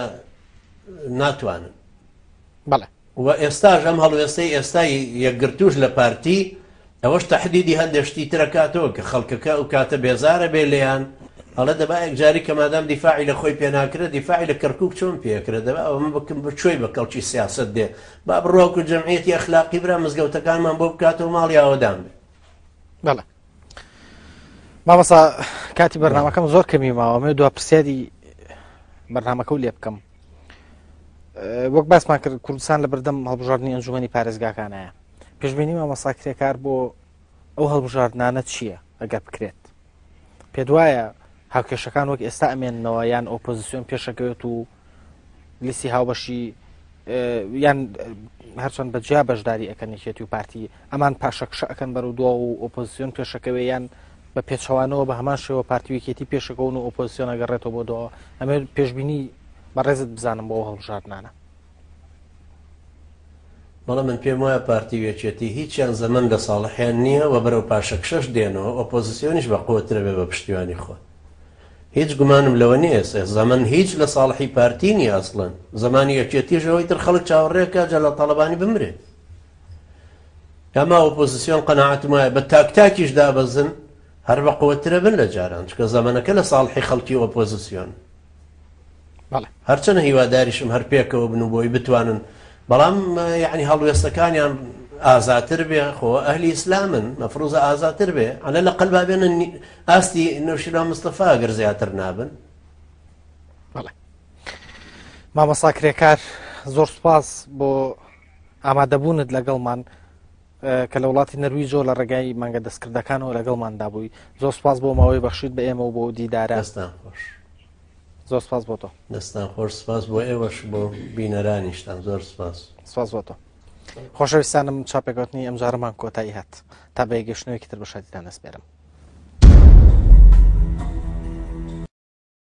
ناتوانن. بەڵێ. وە ئێستاش ئەم هەڵوێستەی ئێستای یەکگرتووش لە پارتی ئەوەش تەحدیدی هەندێ شتی تر ئەکاتەوە کە خەڵکەکە ئەو کاتە بێزارە بێ لێیان ئەڵێ دەبا یەکجاری کە مادام دیفاعی لە خۆی پێ ناکرێ دیفاعی لە کەرکوک چۆن پێ ئەکرێ دەبا ئەوە بکەم بە کوێی بە کەڵکی سیاسەت دێ با بڕوا وەکو جەمعیەتی ئەخلاقی برا مزگەوتەکانمان بۆ بکاتەوە ماڵی ئاوەدان بێ. بەڵێ مامۆستا کاتی بەرنامەکەم زۆر کەمی ماوە مێ دوا پرسیاری بەرنامەکە و لێ بکەم وەک باسمان کرد کوردستان لە بەردەم هەڵبژاردننی ئەنجومەنی پارێزگاکانایە پێشبینی مامۆستا کرێکار بۆ ئەو هەڵبژاردنانە چییە ئەگەر بکرێت پێت وایە هاوکێشەکان وەک ئێستا ئەمێننەوە یان ئۆپۆزیسیۆن پێشەکەوێت و لیستی هاوبەشی یان هەرچەند بە جیا بەشداری ئەکەن یەکێتی و پارتی ئەمان پاشەکشە ئەکەن بەرەو دوا و ئۆپۆزیسیۆن پێشەکەوێ یان بە پێچەوانەوە بە هەمان شێوە پارتی و یەکێتی پێشەکەون و ئۆپۆزیسیۆن ئەگەڕێتەوە بۆ دواوە ئەمێ پێشبینی بەڕێزت بزانم بۆ هەڵبژاردنانە. بەڵێ من پێم وایە پارتی و یەکێتی هیچیان زەمەن لە ساڵحیان نییە و بەرەو پاشەکشەش دێنەوە، ئۆپۆزسیۆنیش بە قوەترە بێ بە پشتیوانی خوا. هیچ گومانم لەوە نییە ئێستا زەمەن هیچ لە ساڵحی پارتی نییە ئەسڵەن زەمانی یەکێتیش ئەوەی تر خەڵک چاوەڕێ کا جەلال تاڵەبانی بمرێ. ئەما ئۆپۆزسیۆن قەناعەتم وایە بە تاک تاکیش دابەزن هەر بە قوەترە بن لە جاران چونکە زەمەنەکە لە ساڵحی خەڵکی ئۆپۆزسیۆن. بەڵێ. هەرچەنە هیواداریشم هەر پێکەوە بن و بۆی بتوانن بەڵام یەعنی هەڵوێستەکانیان ئازاتر بێ خۆ ئەهلی ئیسلامن مەفروزە ئازاتر بێ عەلە لەقەل با بێنە ئاستی نەوشیروان مستەفا گەر زیاتر نابن. بەڵێ مامۆستا کرێکار زۆر سوپاس بۆ ئامادەبوونت لەگەڵمان کە لە وڵاتی نەرویجەوە لە ڕێگای مانگە دەستکردەکانەوە لەگەڵماندا بووی زۆر سپاس بۆ ماوەی بەخشیت بە ئێمە و بۆ دیدارە دەستان خۆش زۆر سپاس بۆ تۆ دەستان خۆش سپاس بۆ ئێوەش بۆ بینەرانیشتان زۆر سپاس سپاس بۆ تۆ خۆشەویستانم چاپێکەوتنی ئەمجارەمان کۆتایی هات تا بە یەکگەشتنەوەیەکی تر بە شادیتان ئەسپێرم.